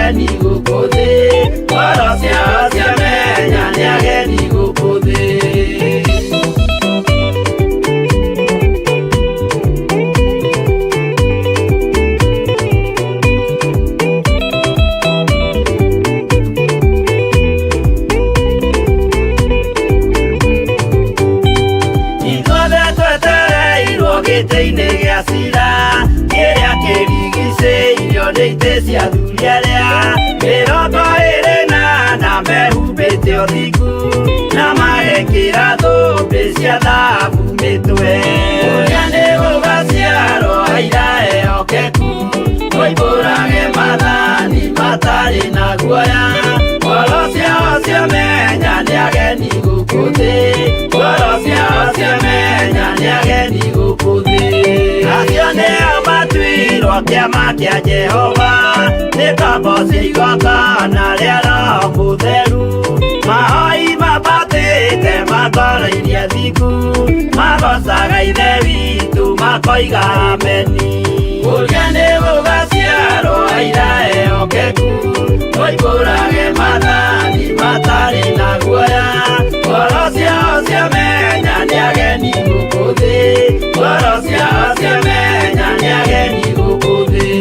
ageni gũkũ thĩ, ngoro ciao ciamenya nĩ ageni gũkũ thĩ. Ithuothe twetereirwo gĩtĩ-inĩ gĩa cira kĩrĩa kĩrigicĩirio nĩ itĩ cia athuri arĩa 24 mehumbĩte ũthingu na magekĩra thũmbĩ cia thahabu mĩtwe. Ũrĩa nĩ gũgaciarwo aira ehokeku moimbũrage maathani matarĩ na guoya, ngoro ciao ciamenya nĩ ageni gũkũ thĩ, ngoro ciao ciamenya nĩ ageni gũkũ thĩ. Acio nĩo matuirwo kĩama kĩa Jehova, nĩ ngombo cia igongona rĩa Roho Mũtheru, mahoi mambatĩte matwarairie thingu, magocaga Ithe witũ makoiga ameni. Ũrĩa nĩ gũgaciarwo aira ehokeku moimbũrage maathani matarĩ na guoya, ngoro ciao ciamenya nĩ ageni gũkũ thĩ, ngoro ciao ciamenya nĩ ageni gũkũ thĩ.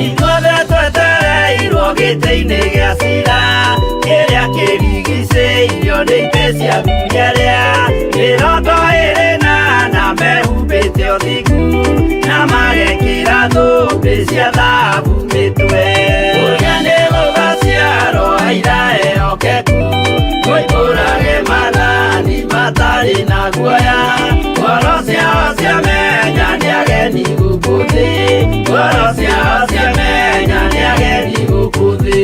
Ithuothe twetereirwo gĩtĩ-inĩ gĩa cira kĩrĩa kĩrigicĩirio nĩ itĩ cia athuri arĩa 24 mehumbĩte ũthingu na magekĩra thũmbĩ cia thahabu mĩtwe. Ũrĩa nĩ gũgaciarwo aira ehokeku moimbũrage maathani matarĩ na guoya, ngoro ciao ciamenya nĩ ageni gũkũ thĩ, ngoro ciao ciamenya nĩ ageni gũkũ thĩ.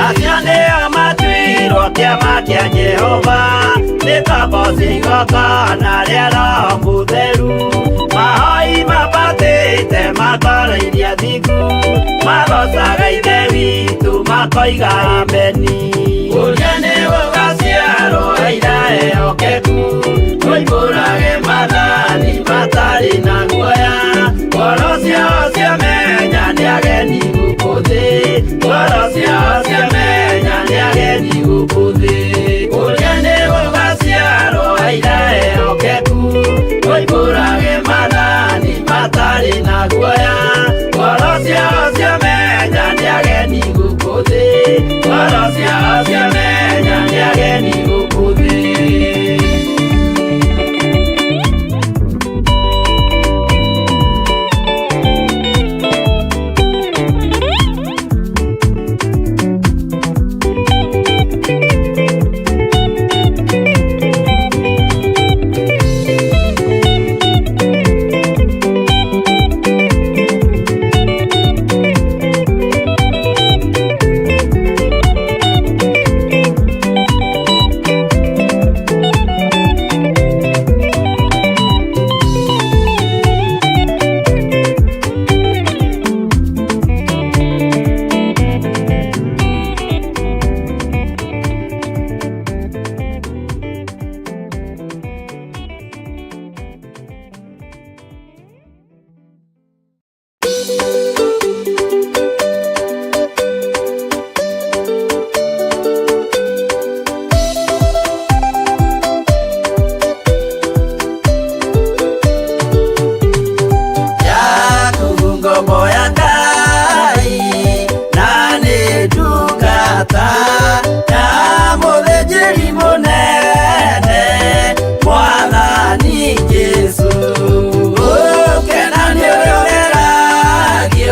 Acio nĩo matuirwo kĩama kĩa Jehova, nĩ ngombo cia igongona rĩa Roho Mũtheru, mahoi mambatĩte matwarairie thingu, magocaga Ithe witũ makoiga ameni. Ũrĩa nĩ gũgaciarwo aira ehokeku moimbũrage maathani matarĩ na guoya, ngoro ciao ciamenya nĩ ageni gũkũ thĩ, ngoro ciao ciamenya nĩ ageni gũkũ thĩ. Ũrĩa nĩ gũgaciarwo aira ehokeku moimbũrage maathani matarĩ na guoya, ngoro ciao ciamenya nĩ ageni gũkũ thĩ, ngoro ciao ciamenya nĩ ageni gũkũ thĩ. Yaku ngombo ya Ngai na nĩ ndungata ya mũthĩnjĩri mũnene Mwathani Jesũ. Ũkena nĩ ũrĩa ũgeragia.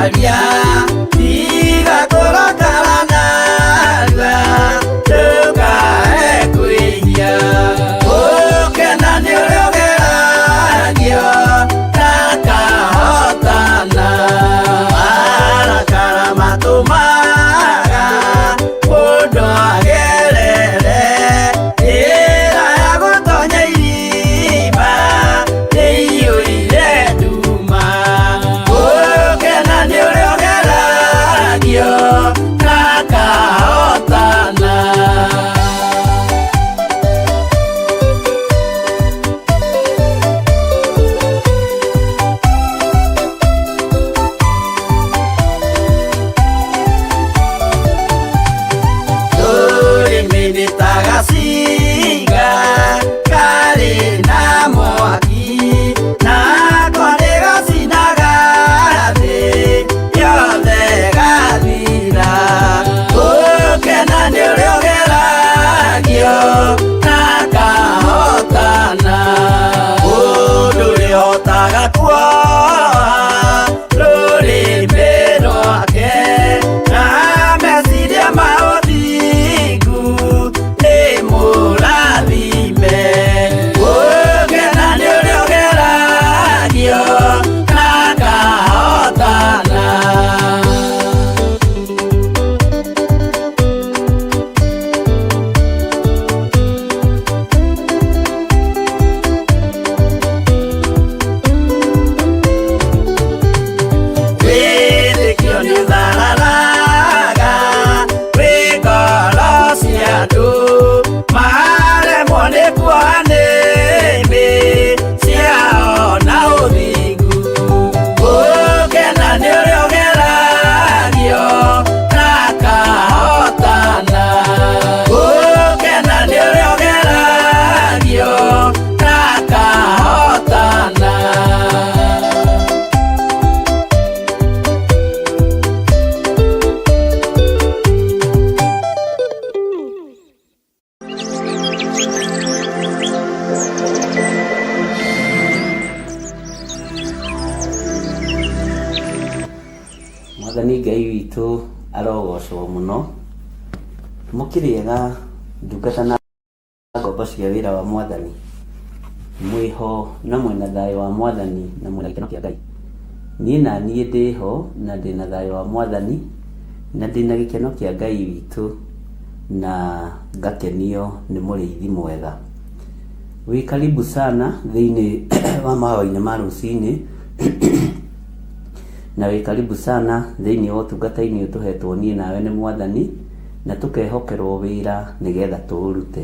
Kwaria tiga kũrakara narua ndũkae kwĩhia ũkena nĩ ũrĩa ũgeragio ndakahotana marakara matũmaga mũndũ agerere njĩra ya gũtonya irima ĩiyũire nduma ũkena nĩ ũrĩa ũgeragio ndakahotana. Rũrĩmĩ nĩ ta gacinga karĩ na mwaki nako nĩ gacinaga thĩ yothe gathira ũkena nĩ ũrĩa ũgeragio ndakahotana mũndũ ũrĩhotaga kuoha rũrĩmĩ rwake na meciria ma ũthingu nĩ mũrathime ũkena nĩ ũrĩa ũgeragio ndakahotana. Wĩtĩkio nĩ ũthararaga wĩ ngoro cia andũ maremwo nĩ kuoha nĩmĩ ciao na ũthingu ũkena nĩ ũrĩa ũgeragio ndakahotana ũkena nĩ ũrĩa ũgeragio ndakahotana. Mwathani Ngai witũ arogocwo mũno. Mũkĩrĩega ndungata na ngombo cia wĩra wa Mwathani. Mwĩho na mwĩna thayũ wa Mwathani na mwĩna gĩkeno kĩa Ngai. Niĩ na niĩ ndĩho na ndĩna thayũ wa Mwathani na ndĩna gĩkeno kĩa Ngai witũ na ngakenio nĩ mũrĩithi mwega. Wĩ karibu sana thĩinĩ wa mahoya-inĩ ma rũcinĩ na wĩ karibu sana thĩinĩ wa ũtungata-inĩ ũyũ tũhetwo niĩ nawe nĩ Mwathani na tũkehokerwo wĩra nĩgetha tũũrute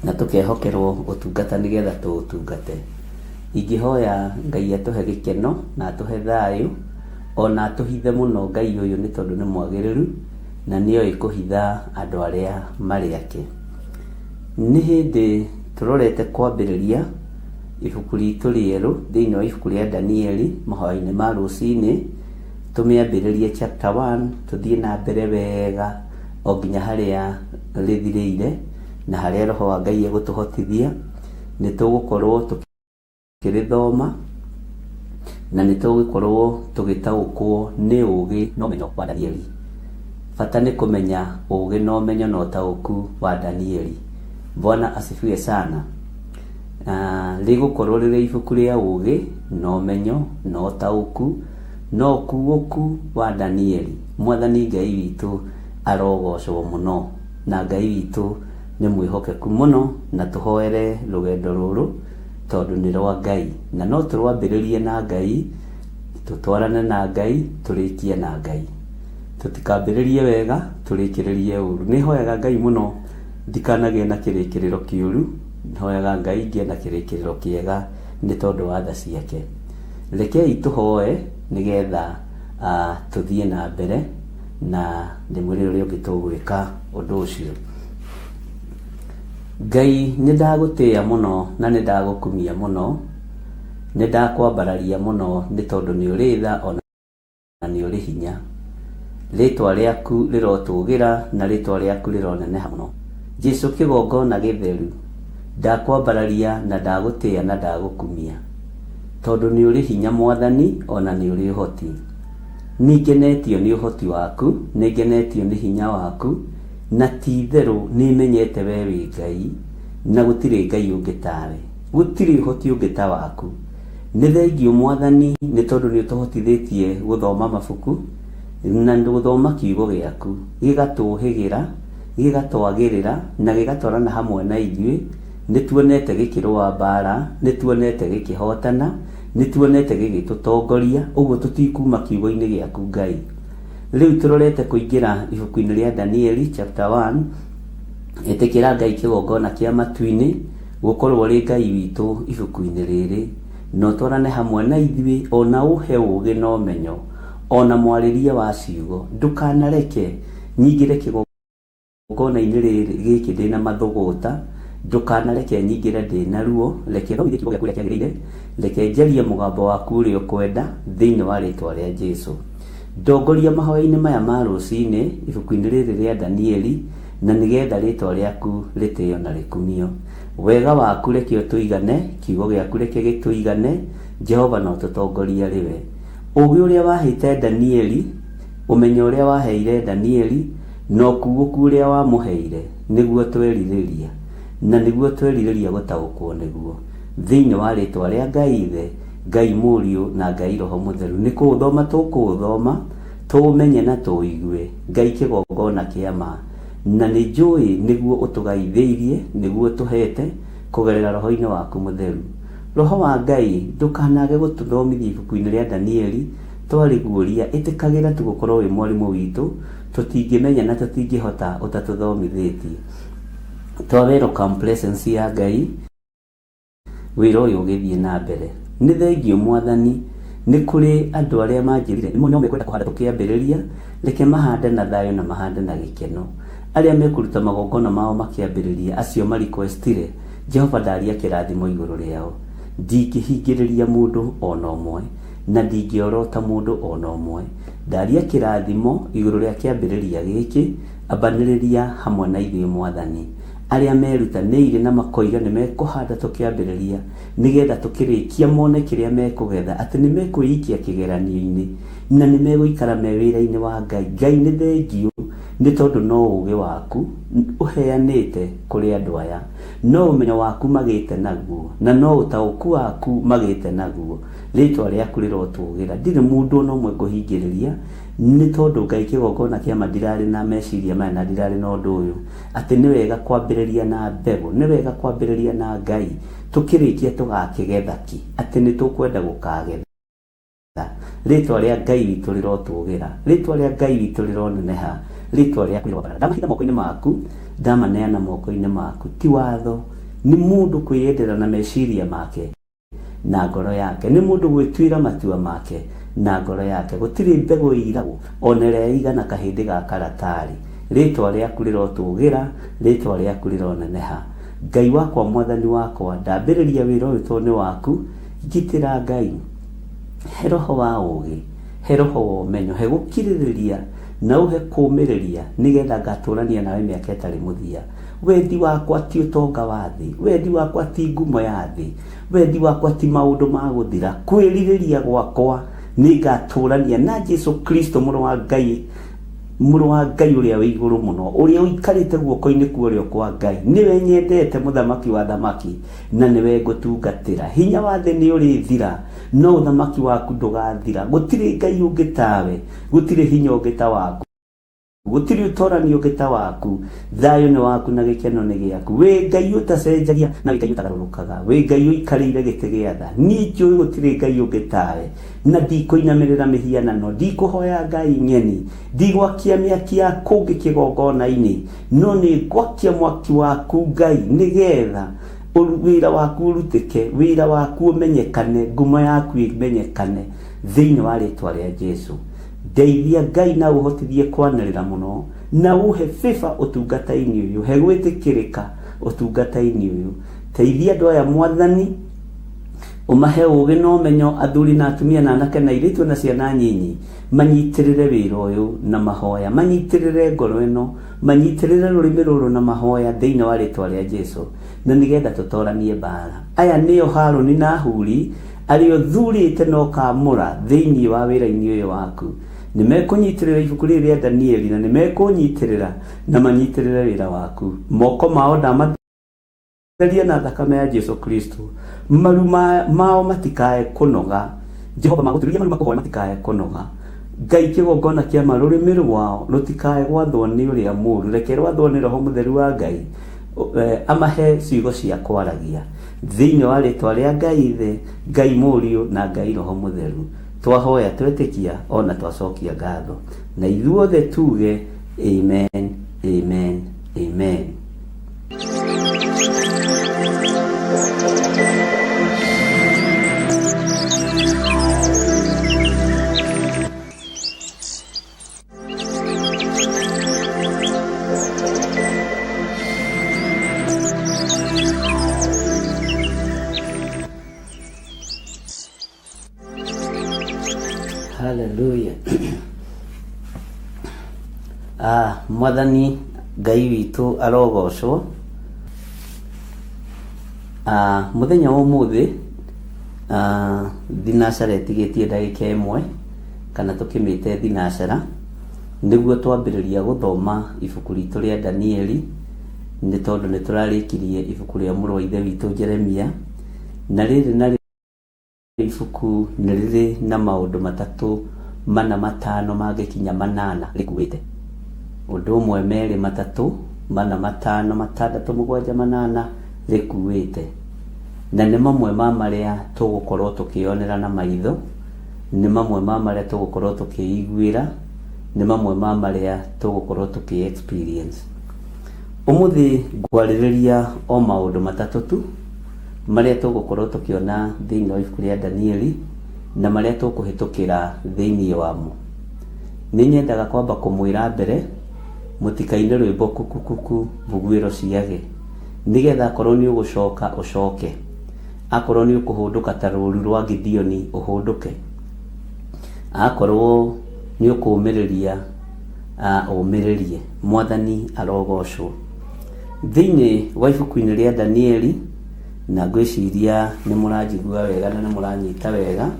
na tũkehokerwo ũtungata nĩgetha tũũtungate. Ingĩhoya Ngai atũhe gĩkeno na atũhe thayũ ona atũhithe mũno Ngai ũyũ nĩ tondũ nĩ mwagĩrĩru na nĩoĩ kũhitha andũ arĩa marĩ ake. Nĩ hĩndĩ tũrorete kwambĩrĩria ibuku ritũ rĩerũ thĩinĩ wa ibuku rĩa Danieli mahoya-inĩ ma rũcinĩ tũmĩambĩrĩrie chapter 1 tũthiĩ na mbere wega o nginya harĩa rĩthirĩire na harĩa Roho wa Ngai egũtũhotithia nĩ tũgũkorwo tũkĩrĩthoma na nĩ tũgũkorwo tũgĩtaũkwo nĩ ũgĩ na ũmenyo wa Danieli. Bata nĩ kũmenya ũgĩ na ũmenyo na ũtaũku wa Danieli. Bwana asifiwe sana. Rĩgũkorwo rĩrĩ ibuku rĩa ũgĩ na ũmenyo na ũtaũku na ũkuũku wa Danieli. Mwathani Ngai witũ arogocwo mũno na Ngai witũ nĩ mwĩhokeku mũno na tũhoere rũgendo rũrũ tondũ nĩ rwa Ngai na no tũrwambĩrĩrie na Ngai tũtwarane na Ngai tũrĩkie na Ngai. Tũtikambĩrĩrie wega tũrĩkĩrĩrie ũru. Nĩ hoyaga Ngai mũno ndikanagĩe na kĩrĩkĩrĩro kĩũru, hoyaga Ngai ngĩe na kĩrĩkĩrĩro kĩega nĩ tondũ wa tha ciake. Rekei tũhoe nĩgetha tũthiĩ na mbere na ndĩmwĩre ũrĩa ũngĩ tũgwĩka ũndũ ũcio. Ngai nĩ ndagũtĩĩa mũno na nĩ ndagũkumia mũno, nĩ ndakwambararia mũno nĩ tondũ nĩ ũrĩ tha ona nĩ ũrĩ hinya. Rĩtwa rĩaku rĩrotũgĩra na rĩtwa rĩaku rĩroneneha mũno. Jesu kĩgongona gĩtheru, ndakwambararia na ndagũtĩĩa na ndagũkumia. Tondũ nĩ ũrĩ hinya Mwathani ona nĩ ũrĩ ũhoti. Nĩngenetio nĩ ũhoti waku, nĩngenetio nĩ hinya waku, na ti-itherũ nĩmenyete we wĩ Ngai, na gũtirĩ Ngai ũngĩ tawe, gũtirĩ ũhoti ũngĩ ta waku. Nĩ thengiũ Mwathani nĩ tondũ nĩ ũtũhotithĩtie gũthoma mabuku, na gũthoma kiugo gĩaku, gĩgatũhĩgĩra, gĩgatwagĩrĩra, na gĩgatwarana hamwe na ithuĩ. Nĩ tuonete gĩkĩrũa mbara, nĩ tuonete gĩkĩhotana, nĩ tuonete gĩgĩtũtongoria, ũguo tũtikuma kiugo-inĩ gĩaku Ngai. Rĩu tũrorete kũingĩra ibuku-inĩ rĩa Danieli chapter 1, ĩtĩkĩra Ngai kĩgongona kĩa matu-inĩ, gũkorwo ũrĩ Ngai witũ ibuku-inĩ rĩrĩ, na ũtwarane hamwe na ithuĩ, ona ũhe ũũgĩ na ũmenyo, ona mwarĩrie wa ciugo. Ndũkanareke nyingĩre kĩgongona-inĩ rĩrĩ gĩkĩ ndĩna mathũgũta, ndũkanareke nyingĩre ndĩna ruo, reke thomithie kiugo gĩaku ũrĩa kĩagĩrĩire, reke njarie mũgambo waku ũrĩa ũkwenda, thĩinĩ wa rĩtwa rĩa Jesu. Ndongoria mahoya-inĩ maya ma rũcinĩ ibuku-inĩ rĩrĩ rĩa Danieli, na nĩgetha rĩtwa rĩaku rĩtĩo na rĩkumio. Wega waku reke ũtũigane, kiugo gĩaku reke gĩtũigane, Jehova na ũtũtongorie arĩ we. Ũũgĩ ũrĩa waheite Danieli, ũmenyo ũrĩa waheire Danieli, na ũkuũku ũrĩa wamũheire, nĩguo twerirĩria, na nĩguo twerirĩria gũtaũkwo nĩguo. Thĩinĩ wa rĩtwa rĩa Ngai Ithe, Ngai Mũriũ, na Ngai Roho Mũtheru, nĩ kũũthoma tũkũũthoma, tũũmenye na tũũigue, Ngai kĩgongona kĩa ma. Na nĩ njũĩ nĩguo ũtũgaithĩirie, nĩguo ũtũhete, kũgerera Roho-inĩ waku Mũtheru. Roho wa Ngai, ndũkanage gũtũthomithia ibuku-inĩ rĩa Danieli, twarĩguũria, ĩtĩkagĩra tu gũkorwo wĩ mwarimũ witũ, tũtingĩmenya na tũtingĩhota ũtatũthomithĩtie. Twa welcome presence ya Ngai, wĩra ũyũ ũgĩthiĩ na mbere. Nĩ thengiũ Mwathani, nĩ kũrĩ andũ arĩa manjĩrire no mekwenda kũhanda tũkĩambĩrĩria, reke mahande na thayũ na mahande na gĩkeno. Arĩa mekũruta magongona mao makĩambĩrĩria, acio ma requestire, Jehova ndaria kĩrathimo igũrũ rĩao. Ndingĩhingĩrĩria mũndũ ona ũmwe, na ndingĩorota mũndũ ona ũmwe. Ndaria kĩrathimo igũrũ rĩa kĩambĩrĩria gĩkĩ, ambanĩrĩria hamwe na ithuĩ Mwathani. Arĩa merutanĩire na makoiga nĩ mekũhanda tũkĩambĩrĩria, nĩgetha tũkĩrĩkia mone kĩrĩa mekũgetha, atĩ nĩ mekwĩikia kĩgeranio-inĩ, na nĩ megũikara me wĩra-inĩ wa Ngai. Ngai nĩ thengiũ nĩ tondũ no ũũgĩ waku ũheanĩte kũrĩ andũ aya, no ũmenyo waku magĩte naguo, na no ũtaũku waku magĩte naguo. Rĩtwa rĩaku rĩrotũgĩra. Ndirĩ mũndũ ona ũmwe ngũhingĩrĩria, nĩ tondũ Ngai kĩgongona kĩa ma ndirarĩ na meciria maya na ndirarĩ na ũndũ ũyũ, atĩ nĩ wega kwambĩrĩria na mbegũ, nĩ wega kwambĩrĩria na Ngai, tũkĩrĩkia tũgakĩgetha ki, atĩ nĩ tũkwenda gũkagetha. Rĩtwa rĩa Ngai witũ rĩrotũgĩra, rĩtwa rĩa Ngai witũ rĩroneneha, rĩtwa rĩaku rĩrobarara. Ndamahitha moko-inĩ maku, ndamaneana moko-inĩ maku. Ti watho, nĩ mũndũ kwĩyendera na meciria make na ngoro yake, nĩ mũndũ gwĩtuĩra matua make na ngoro yake. Gũtirĩ mbegũ ĩiragwo ona ĩrĩa ĩigana kahĩndĩ ga karatarĩ. Rĩtwa rĩaku rĩrotũgĩra, rĩtwa rĩaku rĩroneneha. Ngai wakwa, Mwathani wakwa, ndambĩrĩria wĩra ũyũ tondũ nĩ waku, ngitĩra Ngai. He roho wa ũũgĩ, he roho wa ũmenyo, he gũkirĩrĩria na ũhe kũũmĩrĩria, nĩgetha ngatũũrania nawe mĩaka ĩtarĩ mũthia. Wendi wakwa ti ũtonga wa thĩ, wendi wakwa ti ngumo ya thĩ, wendi wakwa ti maũndũ ma gũthira. Kwĩrirĩria gwakwa nĩ ngatũũrania na Jesu Kristo mũrũ wa Ngai, mũrũ wa Ngai ũrĩa wĩ igũrũ mũno, ũrĩa ũikarĩte guoko-inĩ kwa ũrĩo kwa Ngai. Nĩwe nyendete, mũthamaki wa athamaki, na nĩwe ngũtungatĩra. Hinya wa thĩ nĩ ũrĩthira, no ũthamaki waku ndũgathira. Gũtirĩ Ngai ũngĩ tawe, gũtirĩ hinya ũngĩ ta waku, gũtirĩ ũtorani ũngĩ ta waku. Thayũ nĩ waku na gĩkeno nĩ gĩaku. Wĩ Ngai ũtacenjagia na wĩ Ngai ũtagarũrũkaga, wĩ Ngai ũikarĩire gĩtĩ gĩa tha. Niĩ njũĩ gũtirĩ Ngai ũngĩ tawe, na ndikũinamĩrĩra mĩhianano, ndikũhoya ngai ng'eni, ndigwakia mĩaki ya kũngĩ kĩgongona-inĩ, no nĩ ngwakia mwaki waku Ngai, nĩgetha wĩra waku ũrutĩke, wĩra waku ũmenyekane, ngumo yaku ĩmenyekane thĩinĩ wa rĩtwa rĩa Jesu. Ndeithia Ngai na ũhotithie kwanĩrĩra mũno, na ũhe favor ũtungata-inĩ ũyũ, he gwĩtĩkĩrĩka ũtungata-inĩ ũyũ. Teithia andũ aya Mwathani, ũmahe ũũgĩ na ũmenyo, athuri na atumia na anake na airĩtu na ciana nyinyi, manyitĩrĩre wĩra ũyũ na mahoya, manyitĩrĩre ngoro ĩno, manyitĩrĩre rũrĩmĩ rũrũ na mahoya thĩinĩ wa rĩtwa rĩa Jesu, na nĩgetha tũtoranie mbara. Aya nĩo Harũni na Huri, arĩa ũthurĩte na ũkaamũra thĩinĩ wa wĩra-inĩ ũyũ waku. Nĩ mekũnyitĩrĩra ibuku rĩrĩ rĩa Danieli, na nĩ mekũnyitĩrĩra na manyitĩrĩre wĩra waku. Moko mao ndamatheria na thakame ya Jesu Kristo. Maru mao matikae kũnoga. Jehova, magũturĩria maru makũhoe matikae kũnoga. Ngai, kĩgongona kĩa ma rũrĩmĩ rwao rũtikae gwathwo nĩ ũrĩa mũũru, reke rwathwo nĩ Roho Mũtheru wa Ngai, amahe ciugo cia kwaragia. Thĩinĩ wa rĩtwa rĩa Ngai Ithe, Ngai Mũriũ na Ngai Roho Mũtheru, twahoya twetĩkia ona twacokia ngatho, na ithuothe tuge amen, amen, amen. Hallelujah. Mwathani Ngai witũ arogocwo. Mũthenya wa ũmũthĩ, thinacara ĩtigĩtie ndagĩka ĩmwe kana tũkĩmĩte thinacara, nĩguo twambĩrĩria gũthoma ibuku ritũ rĩa Danieli, nĩ tondũ nĩ tũrarĩkirie ibuku rĩa mũrũ wa ithe witũ Jeremia, na rĩrĩ narĩo ibuku nĩ rĩrĩ na maũndũ matatũ, mana, matano, mangĩkinya manana rĩkuĩte. Ũndũ ũmwe, merĩ, matatũ, mana, matano, matandatũ, mũgwanja, manana rĩkuĩte. Na nĩ mamwe ma marĩa tũgũkorwo tũkĩyonera na maitho, nĩ mamwe ma marĩa tũgũkorwo tũkĩiguĩra, nĩ mamwe ma marĩa tũgũkorwo tũkĩ experience. Ũmũthĩ ngwarĩrĩria o maũndũ matatũ tu marĩa tũgũkorwo tũkĩona thĩinĩ wa ibuku rĩa Danieli na marĩa tũkũhĩtũkĩra thĩinĩ wamo. Nĩ nyendaga kwamba kũmwĩra mbere mũtikaine rwĩmbo kukukuku mbuguĩro ciage, nĩgetha akorwo nĩ ũgũcoka ũcoke, akorwo nĩ ũkũhũndũka ta rũũru rwa Gideoni ũhũndũke, akorwo nĩ ũkũũmĩrĩria ũmĩrĩrie. Mwathani arogocwo. Thĩinĩ wa ibuku-inĩ rĩa Danieli, na ngwĩciria nĩ mũranjigua wega na nĩ mũranyita wega,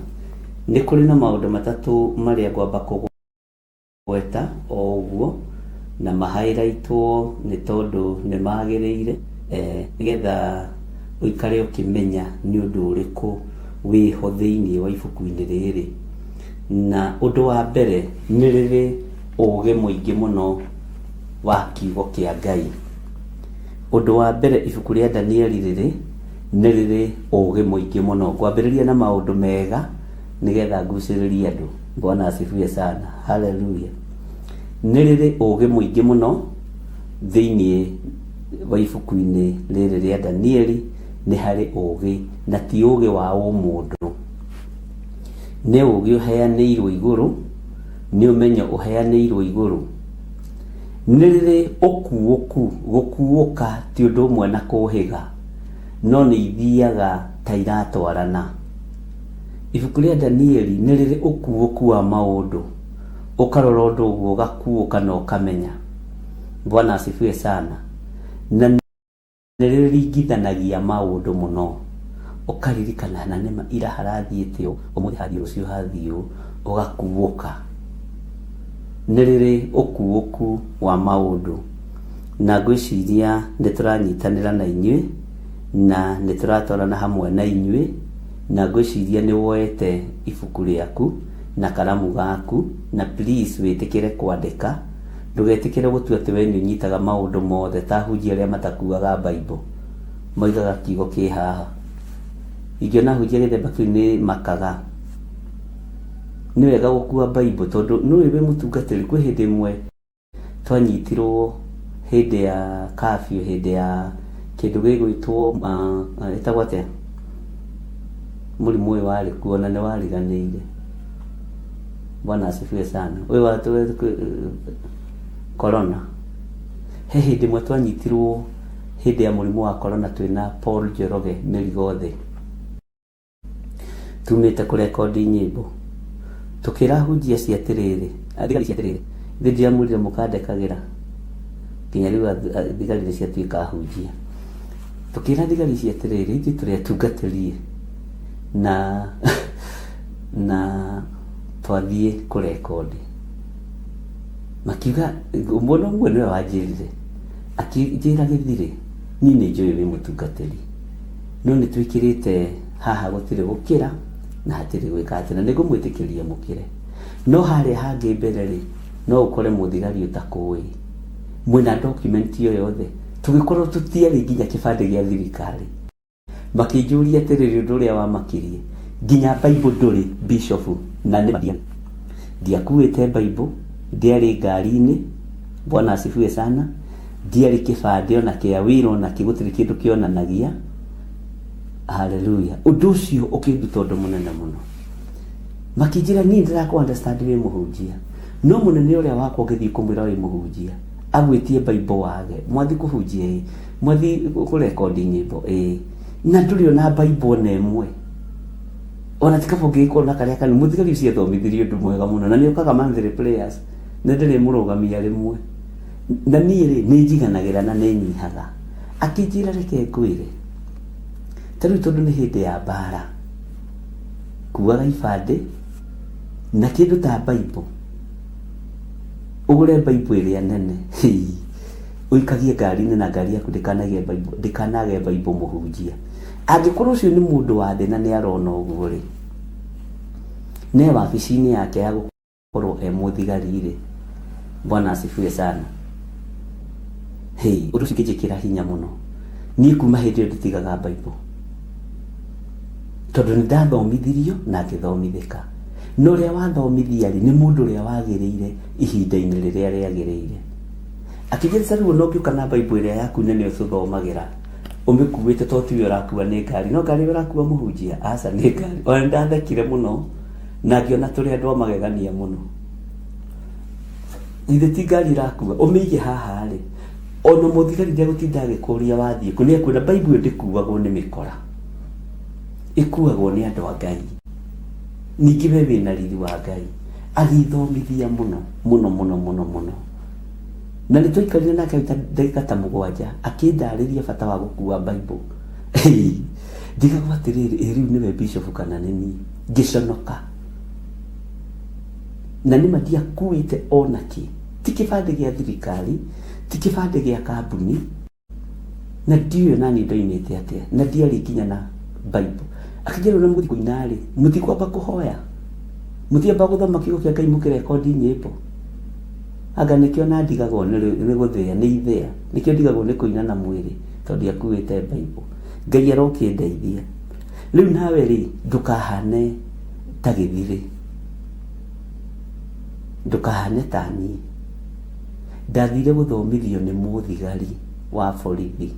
nĩ kũrĩ na maũndũ matatũ marĩa ngwamba kũgweta o ũguo, na mahairaitwo nĩ tondũ nĩ magĩrĩire, nĩgetha ũikare ũkĩmenya nĩ ũndũ ũrĩkũ wĩho thĩinĩ wa ibuku-inĩ rĩrĩ. Na ũndũ wa mbere, nĩ rĩrĩ ũũgĩ mũingĩ mũno wa kiugo kĩa Ngai. Ũndũ wa mbere, ibuku rĩa Danieli rĩrĩ nĩ rĩrĩ ũũgĩ mũingĩ mũno. Ngwambĩrĩria na maũndũ mega nĩgetha ngucĩrĩrie andũ. Bwana asifiwe sana, haleluya. Nĩ rĩrĩ ũũgĩ mũingĩ mũno thĩinĩ wa ibuku-inĩ rĩrĩ rĩa Danieli. Nĩ harĩ ũũgĩ, na ti ũũgĩ wa ũmũndũ, nĩ ũũgĩ ũheanĩirwo igũrũ, nĩ ũmenyo ũheanĩirwo igũrũ. Nĩ rĩrĩ ũkuũku. Gũkuũka ti ũndũ ũmwe na kũhĩga, no nĩ ithiaga ta iratwarana. Ibuku rĩa Danieli nĩ rĩrĩ ũkuũku wa maũndũ, ũkarora ũndũ ũguo ũgakuũka na ũkamenya. Bwana asifiwe sana. Na nĩ rĩringithanagia maũndũ mũno, ũkaririkana na nĩma ira harathiĩte ũũ, ũmũthĩ hathiĩ, rũciũ hathiĩ ũũ, ũgakuũka. Nĩ rĩrĩ ũkuũku wa maũndũ, na ngwĩciria nĩ tũranyitanĩra na inyuĩ na nĩ tũratwarana hamwe na inyuĩ, na ngwĩciria nĩ woete ibuku rĩaku na karamu gaku, na please wĩtĩkĩre kwandĩka. Ndũgetĩkĩre gũtua atĩ we nĩ ũnyitaga maũndũ mothe ta ahunjia arĩa matakuaga Bible, moigaga kiugo kĩ haha. Ingĩona ahunjia gĩthemba kĩu nĩ makaga. Nĩ wega gũkua Bible, tondũ nĩũĩ wĩ mũtungatĩri. Kwĩ hĩndĩ ĩmwe twanyitirwo hĩndĩ ya curfew, hĩndĩ ya kĩndũ gĩgwĩtwo, ĩtagwo atĩa, mũrimũ ũyũ warĩ kuo na nĩ wariganĩire. Bwana asifiwe sana. Ũyũ wa corona. He hĩndĩ ĩmwe twanyitirwo hĩndĩ ya mũrimũ wa corona twĩna Paul Njoroge Mĩrigo thĩ, tumĩte kũrekondi nyĩmbo, tũkĩra ahunjia acio atĩrĩrĩ, thigari ici atĩrĩrĩ, ithuĩ ndiramwĩrire mũkandekagĩra nginya rĩu thigari nĩ ciatuĩka ahunjia. Tũkĩra thigari ici atĩrĩrĩ, ithuĩ tũrĩ atungatĩri na twathiĩ kũrekondi. Makiuga mũndũ ũmwe nĩwe wanjĩrire, akĩnjĩra gĩthirĩ, niĩ nĩ njũĩ wĩ mũtungatĩri, no nĩ twĩkĩrĩte haha gũtirĩ gũkĩra na hatirĩ gwĩka atĩ, na nĩ ngũmwĩtĩkĩria mũkĩre. No harĩa hangĩ mbere rĩ, no ũkore mũthigari ũtakũĩ, mwĩna document o yothe, tũgĩkorwo tũtiarĩ nginya kĩbandĩ gĩa thirikari. Makĩnjũria atĩrĩrĩ, ũndũ ũrĩa wamakirie, nginya Bible ndũrĩ bishop, na nĩ ndiakuĩte Bible, ndiarĩ ngari-inĩ, Bwana asifiwe sana, ndiarĩ kĩbandĩ ona kĩa wĩra ona kĩ, gũtirĩ kĩndũ kĩonanagia. Haleluya. Ũndũ ũcio ũkĩnduta ũndũ mũnene mũno. Makĩnjĩra niĩ ndĩrakũ understand wĩ mũhunjia, no mũnene ũrĩa wakwa ũngĩthiĩ kũmwĩra wĩ mũhunjia agwĩtie Bible wage, mwathi kũhunjia ĩ, mwathi kũrekondi nyĩmbo ĩ, na ndũrĩ ona Bible ona ĩmwe, ona ti kaba ũngĩgĩkorwo na karĩa kanini. Mũthigari ũcio athomithirie ũndũ mwega mũno, na nĩ okaga monthly prayers, na ndĩrĩ mũrũgamia rĩmwe, na niĩ rĩ nĩ njiganagĩra na nĩ nyihaga. Akĩnjĩra reke ngwĩre, ta rĩu tondũ nĩ hĩndĩ ya mbara, kuaga ibandĩ na kĩndũ ta Bible, ũgũre Bible ĩrĩa nene, hei, ũikagie ngari-inĩ na ngari yaku ndĩkanagĩe Bible, ndĩkanage Bible mũhunjia. Angĩkorwo ũcio nĩ mũndũ wa thĩ na nĩ arona ũguo rĩ, ne wabici-inĩ yake ya gũkorwo e mũthigari rĩ, Bwana asifiwe sana. Hei, ũndũ ũcio ũkĩnjĩkĩra hinya mũno. Niĩ kuma hĩndĩ ĩyo nditigaga Bible, tondũ nĩ ndathomithirio na ngĩthomithĩka. Na ũrĩa wathomithia rĩ, nĩ mũndũ ũrĩa wagĩrĩire ihinda-inĩ rĩrĩa rĩagĩrĩire. Akĩnjĩra rĩu ona ũngĩũka na Bible ĩrĩa yaku nene ũtũthomagĩra, ũmĩkuĩte to tiwe ũrakua nĩ ngari, no ngari ĩrĩa ũrakua mũhunjia, aca nĩ ngari. Ona nĩ ndathekire mũno na ngĩona tũrĩ andũ a magegania mũno. Githĩ ti ngari ĩrakua, ũmĩige haha rĩ, ona mũthigari ndegũtinda agĩkũria wathiĩ kũ, nĩ ekuona Bible ĩyo ndĩkuagwo nĩ mĩkora, ĩkuagwo nĩ andũ a Ngai. Ningĩ we wĩna riri wa Ngai. Agĩthomithia mũno mũno mũno mũno mũno, na nĩ twaikarire nake ndagĩka ta 7 akĩndarĩria bata wa gũkua Bible. Ndigagwo atĩrĩrĩ, ĩ rĩu nĩwe bishop kana nĩ niĩ? Ngĩconoka, na nĩma ndiakuĩte ona kĩ, ti kĩbandĩ gĩa thirikari, ti kĩbandĩ gĩa kambuni, na ndiũĩ ona niĩ ndoimĩte atĩa, na ndiarĩ nginya na Bible. Akĩnjĩra ona mũgũthiĩ kũina rĩ, mũtikwamba kũhoya, mũtiamba gũthoma kiugo kĩa Ngai mũkĩrekondi nyĩmbo. Anga nĩkĩo na ndigagwo nĩ gũthĩa, nĩ ithĩa, nĩkĩo ndigagwo nĩ kũina na mwĩrĩ, tondũ ndiakuĩte Bible. Ngai arokĩndeithia. Rĩu nawe rĩ, ndũkahane ta gĩthirĩ, ndũkahane ta niĩ. Ndathire gũthomithio nĩ mũthigari wa borithi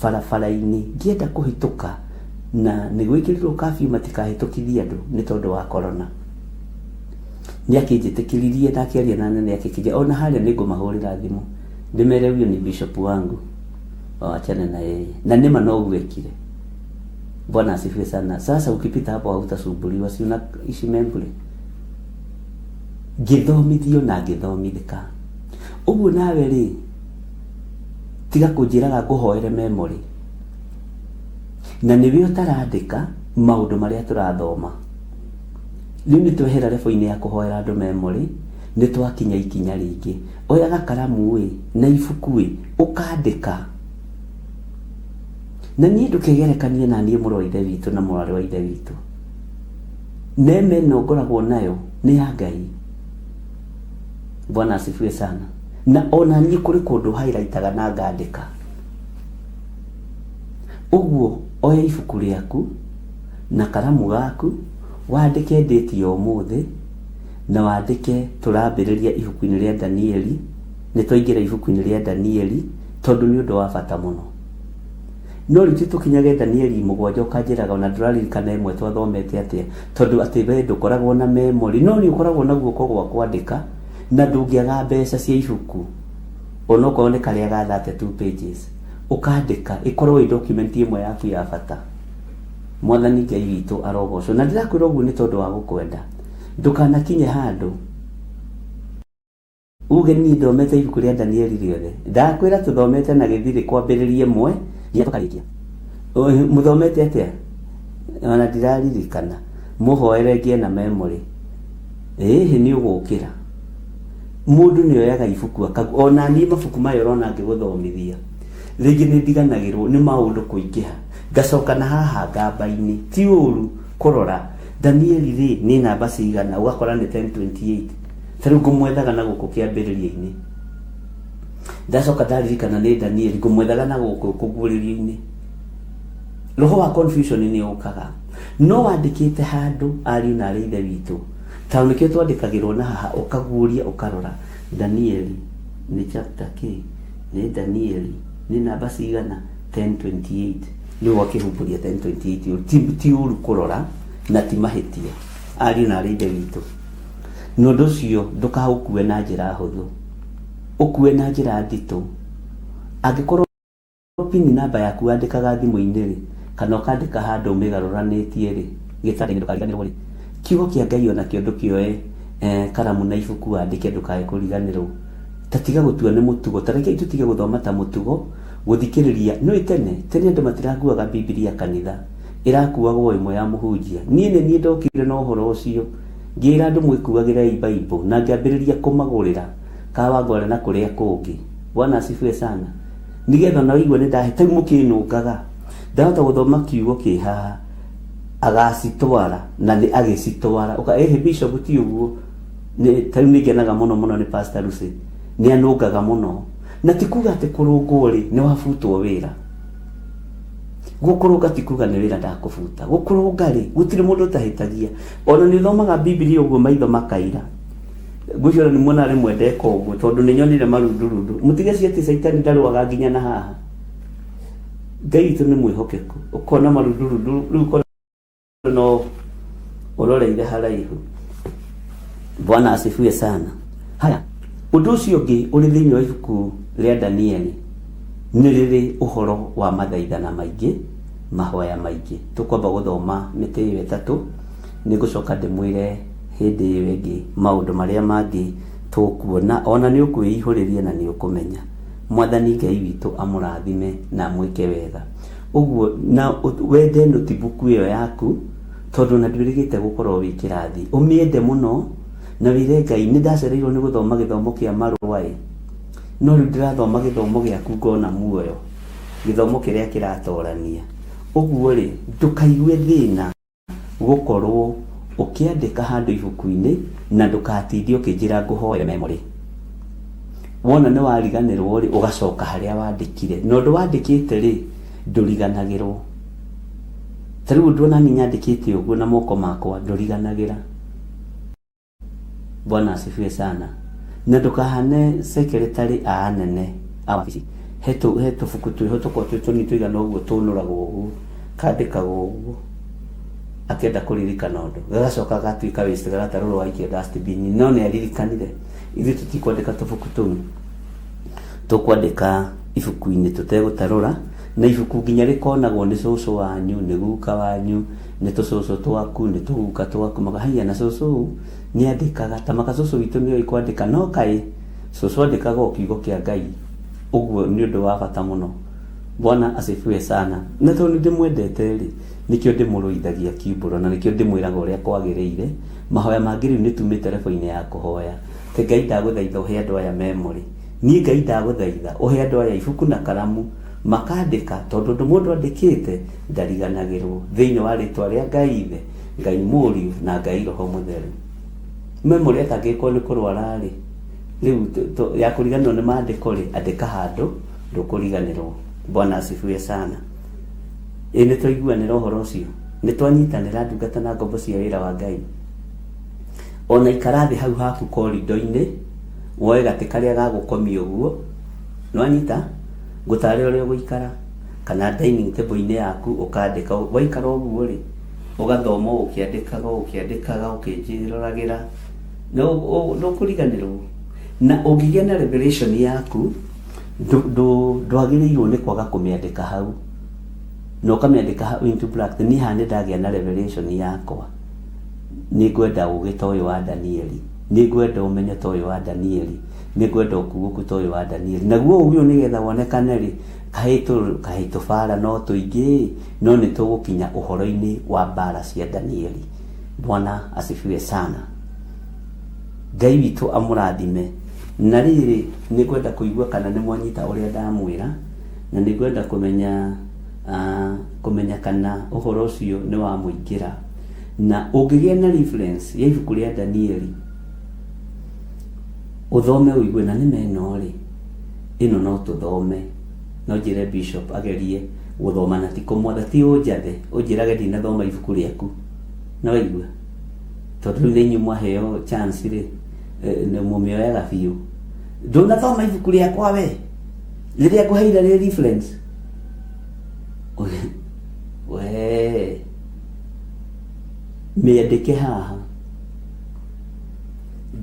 barabara-inĩ ngĩenda kũhĩtũka, na nĩ gwĩkĩrirwo curfew matikahĩtũkithie andũ nĩ tondũ wa corona. Nĩ akĩnjĩtĩkĩririe na akĩaria na nene akĩnjĩra ona harĩa nĩ ngũmahũrĩra thimũ ndĩmere huyo ni bishop wangu, wachane na yeye. Na nĩma noguo ekire. Bwana asifiwe sana. Sasa ukipita hapo hautasumbuliwa, si unaishi Membule. Ngĩthomithio na ngĩthomithĩka. Ũguo nawe rĩ, tiga kũnjĩraga ngũhoere memory, na nĩwe ũtarandĩka maũndũ marĩa tũrathoma. Rĩu nĩ twehera level-inĩ ya kũhoera andũ memory, nĩ twakinya ikinya rĩngĩ. Oyaga karamu ĩ na ibuku ĩ ũkandĩka. Na niĩ ndũkegerekanie na niĩ mũrũ wa ithe witũ na mwarĩ wa ithe witũ. Neema ĩno ngoragwo nayo nĩ ya Ngai. Bwana asifiwe sana. Na ona niĩ kũrĩ kũndũ highlightaga na ngandĩka. Ũguo oya ibuku rĩaku na karamu gaku, wandĩke date ya ũmũthĩ, na wandĩke tũrambĩrĩria ibuku-inĩ rĩa Danieli, nĩ twaingĩra ibuku-inĩ rĩa Danieli, tondũ nĩ ũndũ wa bata mũno. No rĩu ti tũkinyage Danieli 7 ũkanjĩraga ona ndũraririkana ĩmwe twathomete atĩa, tondũ atĩ we ndũkoragwo na memory, no nĩ ũkoragwo na guoko gwa kwandĩka, na ndũngĩaga mbeca cia ibuku, onokorwo nĩ karĩa ga 32 pages, ũkandĩka ĩkorwo ĩ document ĩmwe yaku ya bata. Mwathani Ngai witũ arogocwo. Na ndĩrakwĩra ũguo nĩ tondũ wa gũkwenda. Ndũkanakinye handũ uge niĩ thomete ibuku rĩa Danieli rĩothe. Ndakwĩra tũthomete na gĩthirĩ kwambĩrĩria ĩmwe nginya tũkarĩkia. Mũthomete atĩa? Ona ndiraririkana. Mũhoere ngĩe na memory. Ĩhĩ nĩ ũgũkĩra. Mũndũ nĩ oyaga ibuku akagu ona niĩ mabuku maya ũrona ngĩgũthomithia rĩngĩ nĩ ndiganagĩrwo nĩ maũndũ kũingĩha ngacoka na haha ngamba-inĩ. Ti ũru kũrora Danieli rĩ nĩ namba cigana, ũgakora nĩ 1028. Ta rĩu ngũmwethaga na gũkũ kĩambĩrĩria-inĩ, ndacoka ndaririkana nĩ Danieli, ngũmwethaga na gũkũ kũguũrĩrio-inĩ. Roho wa confusion nĩ ũkaga, no wandĩkĩte handũ ariũ na arĩ ithe witũ, tondũ nĩkĩo twandĩkagĩrwo na haha, ũkaguũria ũkarora Danieli nĩ chapter kĩ, nĩ Danieli nĩ namba cigana, 1028. Rĩu ũgakĩhumbũria 1028. Ti ũru kũrora na ti mahĩtia, ariũ na arĩ ithe witũ. Na ũndũ ũcio ndũkaũkue na njĩra hũthũ, ũkue na njĩra nditũ. Angĩkorwo pin namba yaku wandĩkaga thimũ-inĩ rĩ, kana ũkandĩka handũ ũmĩgarũranĩtie rĩ, gĩtanda-inĩ ndũkariganĩrwo rĩ, kiugo kĩa Ngai onakĩo ndũkĩoe karamu na ibuku wandĩke ndũkae kũriganĩrwo. Ta tiga gũtua nĩ mũtugo, ta rekei tũtige gũthoma ta mũtugo, gũthikĩrĩria. Nĩũĩ tene, tene andũ matirakuaga Bibilia kanitha, ĩrakuagwo o ĩmwe ya mũhunjia. Niĩ nĩ niĩ ndokire na ũhoro ũcio, ngĩĩra andũ mwĩkuagĩrei Bible, na ngĩambĩrĩria kũmagũrĩra Kawangware na kũrĩa kũngĩ. Bwana asifiwe sana. Nĩgetha ona waigua nĩ ndahe, ta rĩu mũkĩnũngaga, ndahota gũthoma kiugo kĩ haha, agacitwara, na nĩ agĩcitwara. Ũka, ĩhĩ bishop ti ũguo. Nĩ, ta rĩu nĩ ngenaga mũno mũno nĩ Pastor Lucy. Nĩ anũngaga mũno. Na ti kuga atĩ kũrũngwo rĩ, nĩ wabutwo wĩra. Gũkũrũnga ti kuga nĩ wĩra ndakũbuta. Gũkũrũnga rĩ, gũtirĩ mũndũ ũtahĩtagia. Ona nĩ ũthomaga Bibilia ũguo maitho makaira. Ngwĩciria nĩ muona rĩmwe ndeka ũguo tondũ nĩ nyonire marundurundu. Mũtigeci atĩ caitani ndarũaga nginya na haha. Ngai witũ nĩ mwĩhokeku. Ũkona marundurundu rĩu ũkona no ũroreire haraihu. Bwana asifiwe sana. Haya, ũndũ ũcio ũngĩ ũrĩ thĩinĩ wa ibuku rĩa Danieli nĩ rĩrĩ ũhoro wa mathaithana maingĩ, mahoya maingĩ. Tũkwamba gũthoma mĩtĩ ĩyo ĩtatũ, nĩ ngũcoka ndĩmwĩre hĩndĩ ĩyo ĩngĩ maũndũ marĩa mangĩ tũkuona, ona nĩ ũkwĩihũrĩria na nĩ ũkũmenya. Mwathani Ngai witũ amũrathime na amwĩke wega. Ũguo na wende notebook ĩyo yaku, tondũ ona ndwĩrĩgĩte gũkorwo wĩ kĩrathi. Ũmĩende mũno na wĩre Ngai nĩ ndacereirwo nĩ gũthoma gĩthomo kĩa marũa ĩ, no rĩu ndĩrathoma gĩthomo gĩaku ngona muoyo, gĩthomo kĩrĩa kĩratorania. Ũguo rĩ, ndũkaigue thĩna gũkorwo ũkĩandĩka handũ ibuku-inĩ na ndũgatinde ũkĩnjĩra ngũhoere memory. Wona nĩ wariganĩrwo rĩ, ũgacoka harĩa wandĩkire. Na ũndũ wandĩkĩte rĩ, ndũriganagĩrwo. Ta rĩu ũndũ ona niĩ nyandĩkĩte ũguo na moko makwa ndũriganagĩra. Bwana asifiwe sana. Na ndũkahane secretary a anene a wabici. He tũbuku twĩho tũkoragwo twĩ tũnini tũigana ũguo tũnũragwo ũguo, kandĩkagwo ũguo akĩenda kũririkana ũndũ, gagacoka gagatuĩka waste, gagatarũrwo gaikio dustbin, no nĩ aririkanire. Ithuĩ tũtikwandĩka tũbuku tũu, tũkwandĩka ibuku-inĩ tũtegũtarũra, na ibuku nginya rĩkonagwo nĩ cũcũ wanyu, nĩ guka wanyu, nĩ tũcũcũ twaku, nĩ tũguka twaku, maka haiya na cũcũ nĩ andĩkaga, ta maka cũcũ witũ nĩ oĩ kwandĩka, no kaĩ cũcũ andĩkaga o kiugo kĩa Ngai. Ũguo nĩ ũndũ wa bata mũno. Bwana asifiwe sana. Na tondũ nĩ ndĩmwendete rĩ, nĩkĩo ndĩmũrũithagia kiumbũro na nĩkĩo ndĩmwĩraga ũrĩa kwagĩrĩire. Mahoya mangĩ rĩu nĩ tumĩte level-inĩ ya kũhoya. Atĩ Ngai ndagũthaitha ũhe andũ aya memory. Niĩ Ngai ndagũthaitha ũhe andũ aya ibuku na karamu makandĩka, tondũ ũndũ mũndũ andĩkĩte ndariganagĩrwo. Thĩinĩ wa rĩtwa rĩa Ngai Ithe, Ngai Mũriũ na Ngai Roho Mũtheru. Memory atangĩgĩkorwo nĩ kũrwara rĩ, rĩu ya kũriganĩrwo nĩ mandĩko rĩ, andĩka handũ ndũkũriganĩrwo. Bwana asifiwe sana. Ĩ nĩ twaiguanĩra ũhoro ũcio? Nĩ twanyitanĩra ndungata na ngombo cia wĩra wa Ngai? Ona ikara thĩ hau haku korido-inĩ, woe gatĩ karĩa ga gũkomia ũguo, nĩwanyita? Ngũtare ũrĩa ũgũikara, kana dining table-inĩ yaku ũkandĩka. Waikara ũguo rĩ, ũgathoma ũkĩandĩkaga ũkĩandĩkaga ũkĩnjĩroragĩra, ndũkũriganĩrwo. Na ũngĩgĩa na revelation yaku, ndwagĩrĩirwo nĩ kwaga kũmĩandĩka hau. Na ũkamĩandĩka hau into black, niĩ haha nĩ ndagĩa na revelation yakwa. Nĩ ngwenda ũgĩ ta ũyũ wa Danieli, nĩ ngwenda ũmenyo ta ũyũ wa Danieli, nĩ ngwenda ũkuũku ta ũyũ wa Danieli. Naguo ũgĩ ũyũ nĩgetha wonekane rĩ, kahĩ tũbara no tũingĩ, no nĩ tũgũkinya ũhoro-inĩ wa mbara cia Danieli. Bwana asifiwe sana. Ngai witũ amũrathime. Na rĩrĩ, nĩ ngwenda kũigua kana nĩ mwanyita ũrĩa ndamwĩra, na nĩ ngwenda kũmenya kũmenya kana ũhoro ũcio nĩ wamũingĩra. Na ũngĩgĩa na reference ya ibuku rĩa Danieli, ũthome ũigue na nĩma ĩno rĩ, ĩno no tũthome. No njĩre bishop agerie gũthoma na ti kũmwatha, ti ũnjathe, ũnjĩrage ndinathoma ibuku rĩaku. Nĩ waigua? Tondũ rĩu nĩ inyuĩ mwaheo chance rĩ, nĩ mũmĩoyaga biũ. Ndũnathoma ibuku rĩakwa we, rĩrĩa ngũheire rĩ reference. We, mĩandĩke haha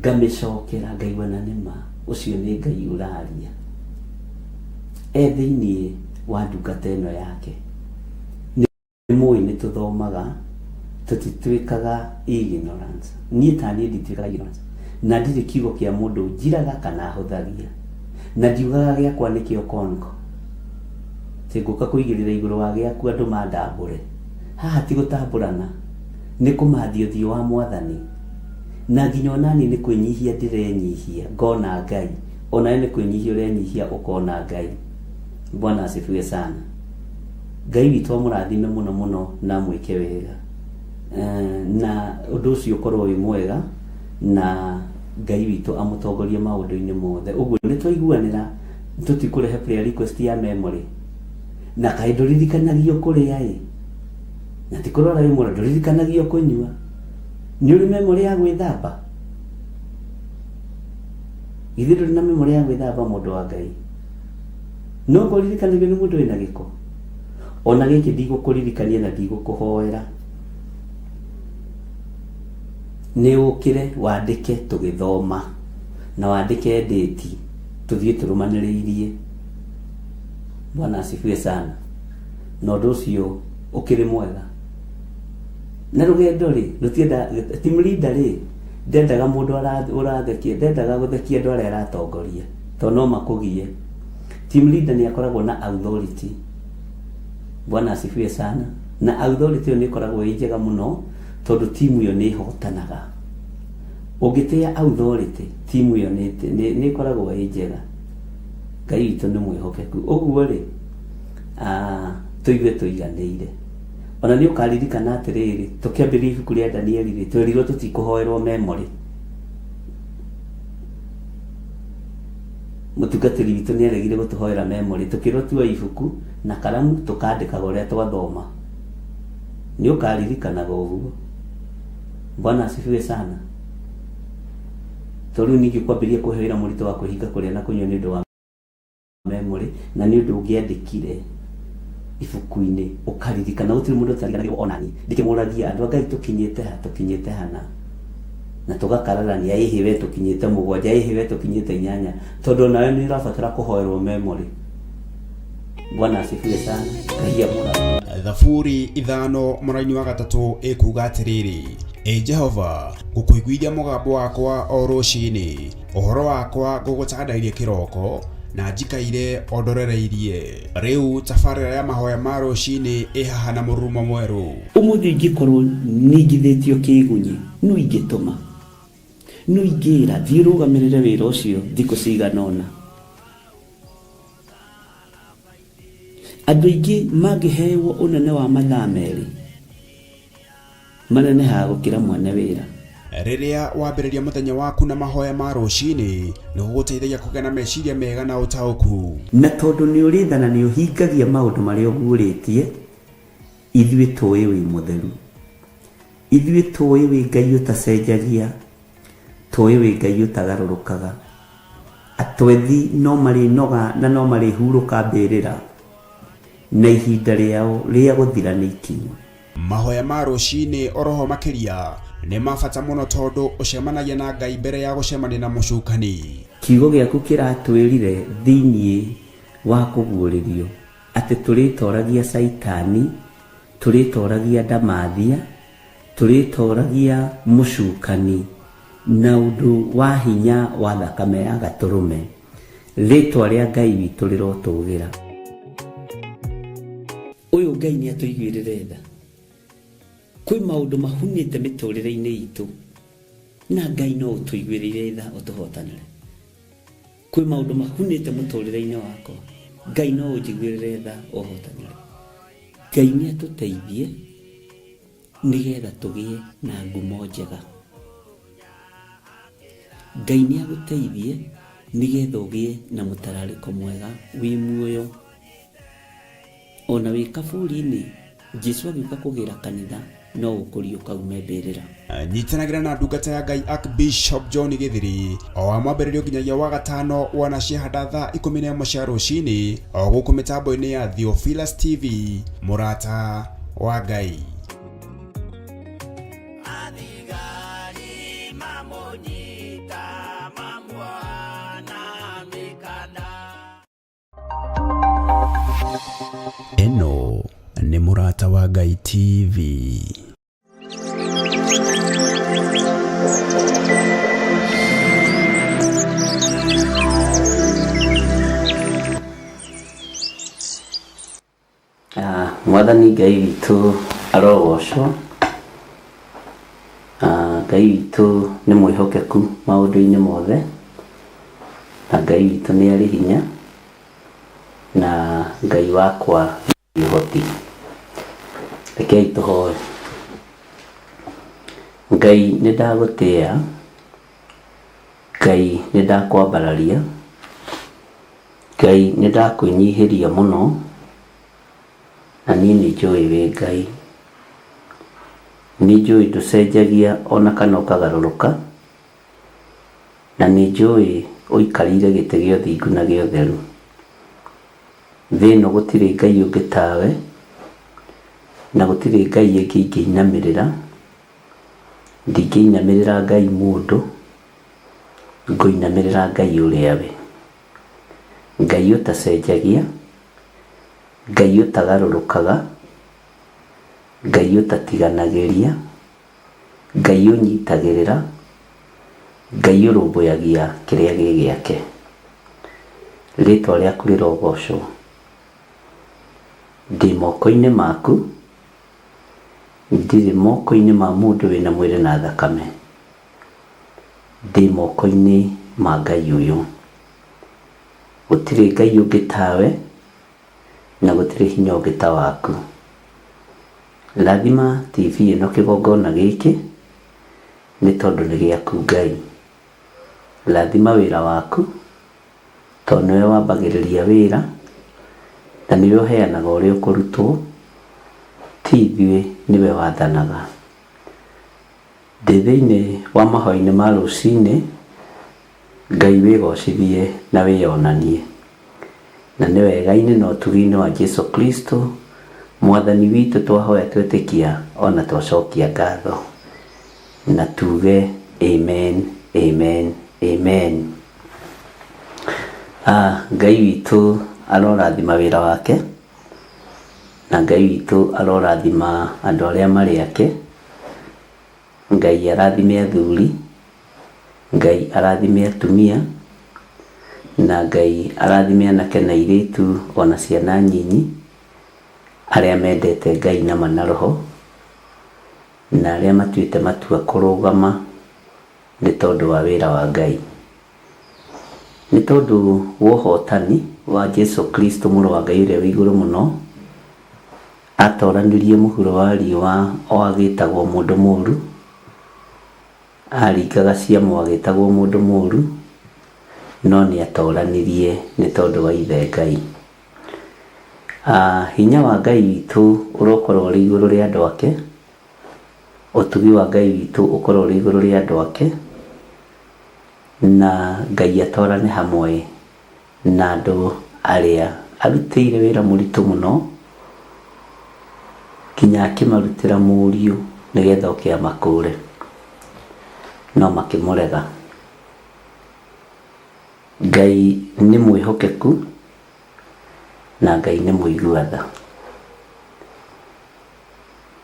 ngamĩcokera ngaigua na nĩma ũcio nĩ Ngai ũraria e thĩiniĩ wa ndungata ĩno yake. Nĩ mũĩ nĩ tũthomaga, tũtituĩkaga ignorance. Niĩ ta niĩ ndituĩkaga ignorance. Na ndirĩ kiugo kĩa mũndũ njiraga kana hũthagia. Na ndiugaga gĩakwa nĩkĩo konko. Atĩ ngũka kũigĩrĩra igũrũ wa gĩaku andũ mandambũre. Haha ti gũtambũrana, nĩ kũmathia ũthiũ wa Mwathani. Na nginya onaniĩ nĩ kwĩnyihia ndĩrenyihia ngona Ngai. Onawe nĩ kwĩnyihia ũrenyihia ũkona Ngai. Bwana asifiwe sana. Ngai witũ amũrathime mũno mũno na amwĩke wega. Na ũndũ ũcio ũkorwo wĩ mwega na Ngai witũ amũtongorie maũndũ-inĩ mothe. Ũguo nĩ twaiguanĩra tũtikũrehe prayer request ya memory. Na kaĩ ndũririkanagio kũrĩa ĩ? Na ti kũrwara wĩ mũrwaru, ndũririkanagio kũnyua. Nĩ ũrĩ memory ya gwĩthamba? Githĩ ndũrĩ na memory ya gwĩthamba mũndũ wa Ngai? No ngũririkanagio nĩ mũndũ wĩna gĩko? Ona gĩkĩ ndigũkũririkania na ndigũkũhoera. Nĩ ũkĩre wandĩke tũgĩthoma na wandĩke ndĩti tũthiĩ tũrũmanĩrĩirie. Bwana asifiwe sana. Na ũndũ ũcio ũkĩrĩ mwega. Na rũgendo rĩ, rũtienda, team leader rĩ, ndendaga mũndũ ũrathekia, ndendaga gũthekia andũ arĩa aratongoria. Tondũ no makũgie. Team leader nĩ akoragwo na authority. Bwana asifiwe sana. Na authority ĩyo nĩ ĩkoragwo ĩ njega mũno tondũ timu ĩyo nĩ ĩhotanaga. Ũngĩtĩa authority, timu ĩyo nĩ ĩkoragwo ĩ njega. Ngai witũ nĩ mwĩhokeku. Ũguo rĩ, tũigue tũiganĩire. Ona nĩ ũkaririkana atĩrĩrĩ, tũkĩambĩrĩria ibuku rĩa Danieli rĩ, twerirwo tũtikũhoerwo memory. Mũtungatĩri witũ nĩ aregire gũtũhoera memory, tũkĩrwo tuoe ibuku na karamu tũkandĩkaga ũrĩa twathoma. Nĩ ũkaririkanaga ũguo. Bwana asifiwe sana. Tondũ rĩu ningĩ kwambĩrĩria kũhe wĩra mũritũ wa kwĩhinga kũrĩa na kũnyua nĩ ũndũ wa memory, na nĩ ũndũ ũngĩandĩkire ibuku-inĩ ũkaririkana. Gũtirĩ mũndũ ũtariganagĩrwo ona niĩ. Ndĩkĩmũragia andũ a Ngai tũkinyĩte ha, tũkinyĩte hana. Na tũgakararania, ĩhĩ we tũkinyĩte mũgwanja, ĩhĩ we tũkinyĩte inyanya. Tondũ onawe nĩ ũrabatara kũhoerwo memory. Bwana asifiwe sana. Ngai amũrathime. Thaburi ithano mũraini wa gatatũ ĩkuuga atĩrĩrĩ, Ĩ Jehova, ngũkũiguithia mũgambo wakwa o rũcinĩ, ũhoro wakwa ngũgũtandairie kĩroko, na njikaire o ndorereirie. Rĩu tabarĩra ya mahoya ma rũcinĩ ĩ haha na mũrurumo mwerũ. Ũmũthĩ ingĩkorwo ningithĩtio kĩĩgunyĩ, nũ ingĩtũma? Nũ ingĩĩra, 'Thiĩ ũrũgamĩrĩre wĩra ũcio thikũ cigana ũna'? Andũ aingĩ mangĩheeo ũnene wa mathaa merĩ, manenehaga gũkĩra mwene wĩra. Rĩrĩa wambĩrĩria mũthenya waku na mahoya ma rũcinĩ, nĩ gũgũteithagia kũgĩa na meciria mega na ũtaũku. Na tondũ nĩ ũrĩ tha na nĩ ũhingagia maũndũ marĩa ũguũrĩtie, ithuĩ tũũĩ wĩ mũtheru. Ithuĩ tũũĩ wĩ Ngai ũtacenjagia, tũũĩ wĩ Ngai ũtagarũrũkaga. Atwethi no marĩnoga na no marĩhurũka mbĩrĩra, na ihinda rĩao rĩa gũthira nĩ ikinyu. Mahoya ma rũcinĩ oroho makĩria nĩ ma bata mũno tondũ ũcemanagia na Ngai mbere ya gũcemania na mũcukani. Kiugo gĩaku kĩratwĩrire thĩinĩ wa kũguũrĩrio atĩ tũrĩtoragia Caitani, tũrĩtoragia ndamathia, tũrĩtoragia mũcukani na ũndũ wa hinya wa thakame ya Gatũrũme. Rĩtwa rĩa Ngai witũ rĩrotũgĩra. Ũyũ Ngai nĩ atũiguĩrĩre tha. Kwĩ maũndũ mahunĩte mĩtũrĩre-inĩ itũ na Ngai no ũtũiguĩrĩire tha ũtũhotanĩre. Kwĩ maũndũ mahunĩte mũtũrĩre-inĩ wakwa, Ngai no ũnjiguĩrĩre tha ũhotanĩre. Ngai nĩ atũteithie nĩgetha tũgĩe na ngumo njega. Ngai nĩ agũteithie nĩgetha ũgĩe na mũtararĩko mwega wĩ muoyo. Ona wĩ kaburi-inĩ, Jesu agĩũka kũgĩra kanitha no ũkũriũka ume mbĩrĩra. Nyitanagĩra na ndungata ya Ngai Archbishop John Gĩthiri o wa mwambĩrĩrio nginyagia wa gatano wanacihanda thaa 11 cia rũcinĩ o gũkũ mĩtambo-inĩ ya Theophilus TV, mũrata wa Ngai. Athigari mamũnyita mamuoha na mĩkanda. Ĩno nĩ Mũrata wa Ngai TV. Mwathani Ngai witũ arogocwo. Ngai witũ nĩ mwĩhokeku maũndũ-inĩ mothe, na Ngai witũ nĩ arĩ hinya, na Ngai wakwa nĩ ũhoti. Rekei tũhoe. Ngai nĩ ndagũtĩa, Ngai nĩ ndakwambararia, Ngai nĩ ndakwĩnyihĩria mũno, na niĩ nĩ njũĩ wĩ Ngai. Nĩ njũĩ ndũcenjagia ona kana ũkagarũrũka, na nĩ njũĩ ũikarĩire gĩtĩ gĩa ũthingu na gĩa ũtheru. Thĩ ĩno gũtirĩ Ngai ũngĩ tawe, na gũtirĩ Ngai ĩngĩ ingĩinamĩrĩra. Ndingĩinamĩrĩra Ngai mũndũ, ngũinamĩrĩra Ngai ũrĩa we. Ngai ũtacenjagia, Ngai ũtagarũrũkaga, Ngai ũtatiganagĩria, Ngai ũnyitagĩrĩra, Ngai ũrũmbũyagia kĩrĩa gĩ gĩake. Rĩtwa rĩaku rĩrogocwo. Ndĩ moko-inĩ maku, ndirĩ moko-inĩ ma mũndũ wĩna mwĩrĩ na thakame. Ndĩ moko-inĩ ma Ngai ũyũ. Gũtirĩ Ngai ũngĩ tawe, na gũtirĩ hinya ũngĩ ta waku. Rathima TV ĩno kĩgongona gĩkĩ, nĩ tondũ nĩ gĩaku Ngai. Rathima wĩra waku, tondũ nĩwe wambagĩrĩria wĩra, na nĩwe ũheanaga ũrĩa ũkũrutwo, ti ithuĩ nĩwe wathanaga. Ndĩ thĩinĩ wa mahoya-inĩ ma rũcinĩ, Ngai wĩgocithie na wĩyonanie. Na nĩ wega-inĩ na ũtugi-inĩ wa Jesu Kristo, Mwathani witũ twahoya twetĩkia ona twacokia ngatho. Na tuge amen, amen, amen. Ngai witũ arorathima wĩra wake, na Ngai witũ arorathima andũ arĩa marĩ ake. Ngai arathime athuri, Ngai arathime atumia, na Ngai arathime anake na airĩtu ona ciana nyinyi, arĩa mendete Ngai na ma na roho, na arĩa matuĩte matua kũrũgama nĩ tondũ wa wĩra wa Ngai. Nĩ tondũ wa ũhotani wa Jesu Kristo mũrũ wa Ngai ũrĩa wĩ igũrũ mũno, atoranirie mũhuro wa riũa o agĩtagwo mũndũ mũru, aringaga ciama o agĩtagwo mũndũ mũru, no nĩ atoranirie nĩ tondũ wa ithe Ngai. Hinya wa Ngai witũ ũrokorwo ũrĩ igũrũ rĩa andũ ake, ũtugi wa Ngai witũ ũkorwo ũrĩ igũrũ rĩa andũ ake, na Ngai atorane hamwe na andũ arĩa arutĩire wĩra mũritũ mũno, nginya akĩmarutĩra mũriũ nĩgetha oke amakũre, no makĩmũrega. Ngai nĩ mwĩhokeku na Ngai nĩ mũigua tha.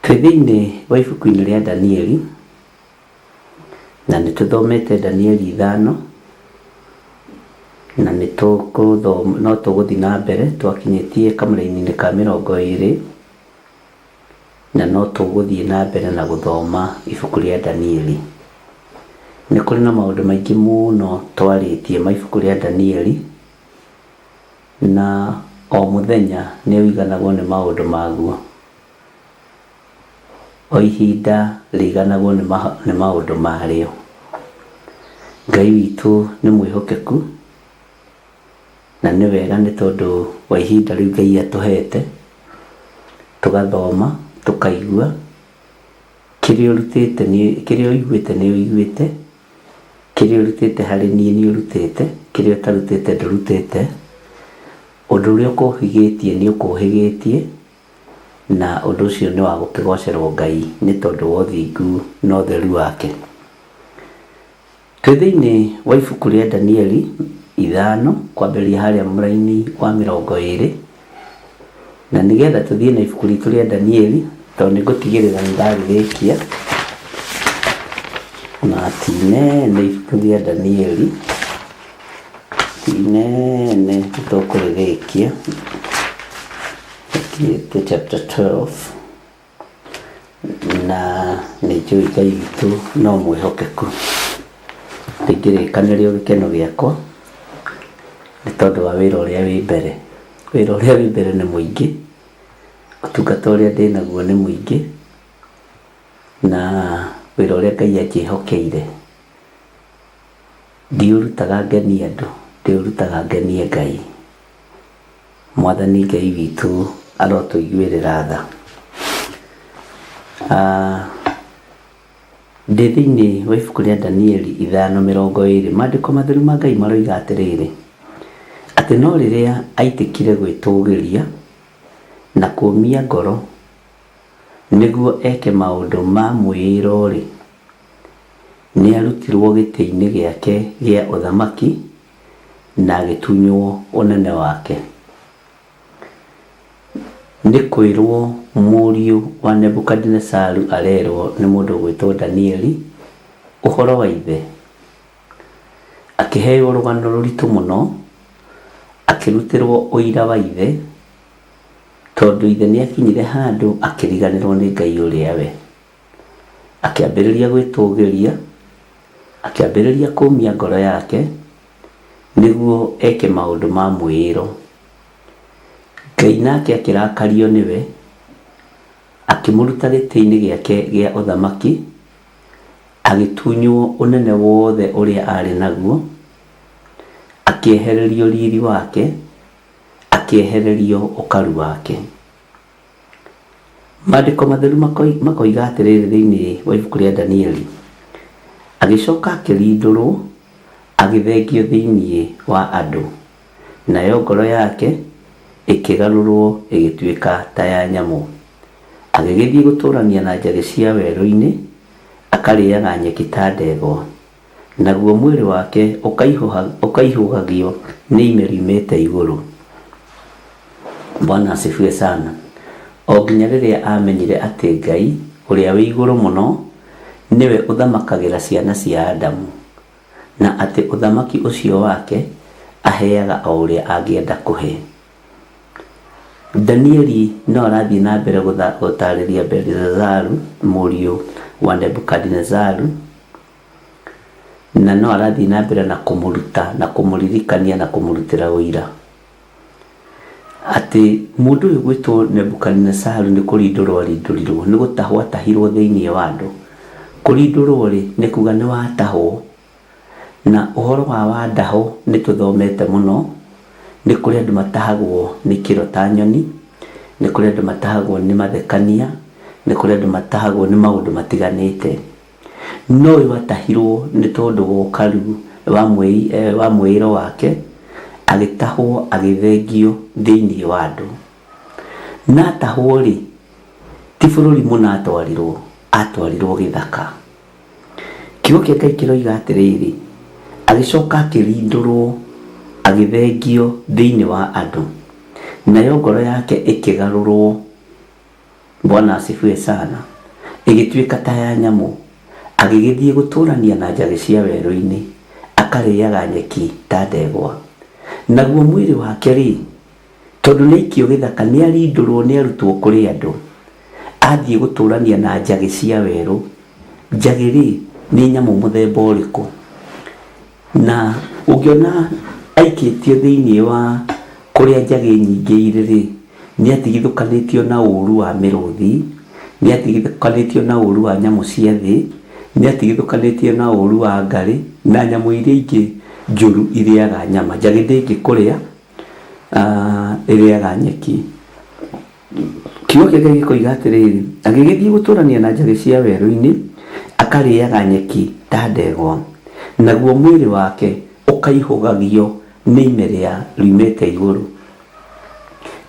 Twĩ thĩinĩ wa ibuku-inĩ rĩa Danieli, na nĩ tũthomete Danieli 5, na nĩ tũkũthoma, no tũgũthiĩ na mbere, twakinyĩtie kamũraini-inĩ ka 20, na no tũgũthiĩ na mbere na gũthoma ibuku rĩa Danieli. Nĩ kũrĩ na maũndũ maingĩ mũno twarĩtie ma ibuku rĩa Danieli, na o mũthenya nĩ ũiganagwo nĩ maũndũ maguo. O ihinda rĩiganagwo nĩ maũndũ marĩo. Ngai witũ nĩ mwĩhokeku, na nĩ wega nĩ tondũ wa ihinda rĩu Ngai atũhete, tũgathoma, tũkaigua, kĩrĩa ũrutĩte nĩ kĩrĩa ũiguĩte nĩ ũiguĩte, kĩrĩa ũrutĩte harĩ niĩ nĩ ũrutĩte, kĩrĩa ũtarutĩte ndũrutĩte, ũndũ ũrĩa ũkũhĩgĩtie nĩ ũkũhĩgĩtie, na ũndũ ũcio nĩ wa gũkĩgocerwo Ngai nĩ tondũ wa ũthingu na ũtheru wake. Twĩ thĩinĩ wa ibuku rĩa Danieli 5 kwambĩrĩria harĩa mũraini wa 20, na nĩgetha tũthiĩ na ibuku ritũ rĩa Danieli, tondũ nĩ ngũtigĩrĩra nĩ ndarĩrĩkia, na ti inene ibuku rĩa Danieli, ti inene nĩ tũkũrĩrĩkia, tũkinyĩte chapter 12, na nĩ njũĩ Ngai witũ no mwĩhokeku. Ndingĩrĩkanĩrio gĩkeno gĩakwa nĩ tondũ wa wĩra ũrĩa wĩ mbere. Wĩra ũrĩa wĩ mbere nĩ mũingĩ, ũtungata ũrĩa ndĩnaguo nĩ mũingĩ, na wĩra ũrĩa Ngai anjĩhokeire ndiũrutaga ngenie andũ, ndĩũrutaga ngenie Ngai. Mwathani Ngai witũ arotũiguĩrĩra tha. Ndĩ thĩinĩ wa ibuku rĩa Danieli 5:20, maandĩko matheru ma Ngai maroiga atĩrĩrĩ, atĩ no rĩrĩa aitĩkire gwĩtũgĩria na kũũmia ngoro nĩguo eke maũndũ ma mwĩĩro-rĩ, nĩarutirwo gĩtĩ-inĩ gĩake gĩa ũthamaki na agĩtunywo ũnene wake. Nĩ kwĩrwo mũriũ wa Nebukadinesaru arerwo nĩ mũndũ ũgwĩtwo Danieli ũhoro wa ithe. Akĩheo rũgano rũritũ mũno, akĩrutĩrwo ũira wa ithe, tondũ ithe nĩ akinyire handũ akĩriganĩrwo nĩ Ngai ũrĩa we. Akĩambĩrĩria gwĩtũgĩria, akĩambĩrĩria kũũmia ngoro yake nĩguo eke maũndũ ma mwĩĩro. Ngai nake akĩrakario nĩwe, akĩmũruta gĩtĩ-inĩ gĩake gĩa ũthamaki, agĩtunywo ũnene wothe ũrĩa arĩ naguo, akĩehererio riri wake, akĩehererio ũkaru wake. Maandĩko matheru makoiga atĩrĩrĩ thĩinĩ wa ibuku rĩa Danieli, agĩcoka akĩrindũrwo, agĩthengio thĩinĩ wa andũ, nayo ngoro yake ĩkĩgarũrwo ĩgĩtuĩka ta ya nyamũ. Agĩgĩthiĩ gũtũũrania na njagĩ cia werũ-inĩ, akarĩaga nyeki ta ndegwa, naguo mwĩrĩ wake ũkaihũgagio nĩ ime riumĩte igũrũ. Bwana asifiwe sana. O nginya rĩrĩa amenyire atĩ Ngai ũrĩa wĩ igũrũ mũno nĩwe ũthamakagĩra ciana cia Adamu, na atĩ ũthamaki ũcio wake aheaga o ũrĩa angĩenda kũhe. Danieli no arathiĩ na mbere gũtarĩria Belshazaru mũriũ wa Nebukadinezaru, na no arathiĩ na mbere na kũmũruta na kũmũririkania na kũmũrutĩra ũira atĩ mũndũ ũyũ gwĩtwo Nebukadinezaru nĩ kũrindũrwo arindũrirwo, nĩ gũtahwo atahirwo thĩinĩ wa andũ. Kũrindũrwo rĩ, nĩ kuga nĩ watahwo, na ũhoro wa wandaho nĩ tũthomete mũno, nĩ kũrĩ andũ matahagwo nĩ kĩro ta nyoni, nĩ kũrĩ andũ matahagwo nĩ mathekania, nĩ kũrĩ andũ matahagwo nĩ maũndũ matiganĩte. No ũyũ atahirwo nĩ tondũ wa ũkaru wa mwĩĩro wake, agĩtahwo agĩthengio thĩinĩ wa andũ. Na atahwo rĩ, ti bũrũri mũna atwarirwo, atwarirwo gĩthaka. Kiugo kĩa Ngai kĩroiga atĩrĩrĩ, agĩcoka akĩrindũrwo agĩthengio thĩinĩ wa andũ, nayo ngoro yake ĩkĩgarũrwo, Bwana asifiwe sana, ĩgĩtuĩka ta ya nyamũ, agĩgĩthiĩ gũtũũrania na njagĩ cia werũ-inĩ, akarĩaga nyeki ta ndegwa. Naguo mwĩrĩ wake rĩ, tondũ nĩ aikio gĩthaka, nĩ arindũrwo, nĩ arutwo kũrĩ andũ, athiĩ gũtũũrania na njagĩ cia werũ. Njagĩ rĩ, Nĩ nyamũ mũthemba ũrĩkũ? Na ũngĩona aikĩtio thĩinĩ wa kũrĩa njagĩ nyingĩ irĩ-rĩ, nĩ atigithũkanĩtio na ũũru wa mĩrũthi, nĩ atigithũkanĩtio na ũũru wa nyamũ cia thĩ, nĩ atigithũkanĩtio na ũũru wa ngarĩ na nyamũ iria ingĩ njũru irĩaga nyama. Njagĩ ndĩngĩkũrĩa, ĩrĩaga nyeki. Kiugo kĩa Ngai gĩkoiga atĩrĩrĩ, agĩgĩthiĩ gũtũũrania na njagĩ cia werũ-inĩ, akarĩaga nyeki ta ndegwa, naguo mwĩrĩ wake ũkaihũgagio nĩ ime rĩa riumĩte igũrũ.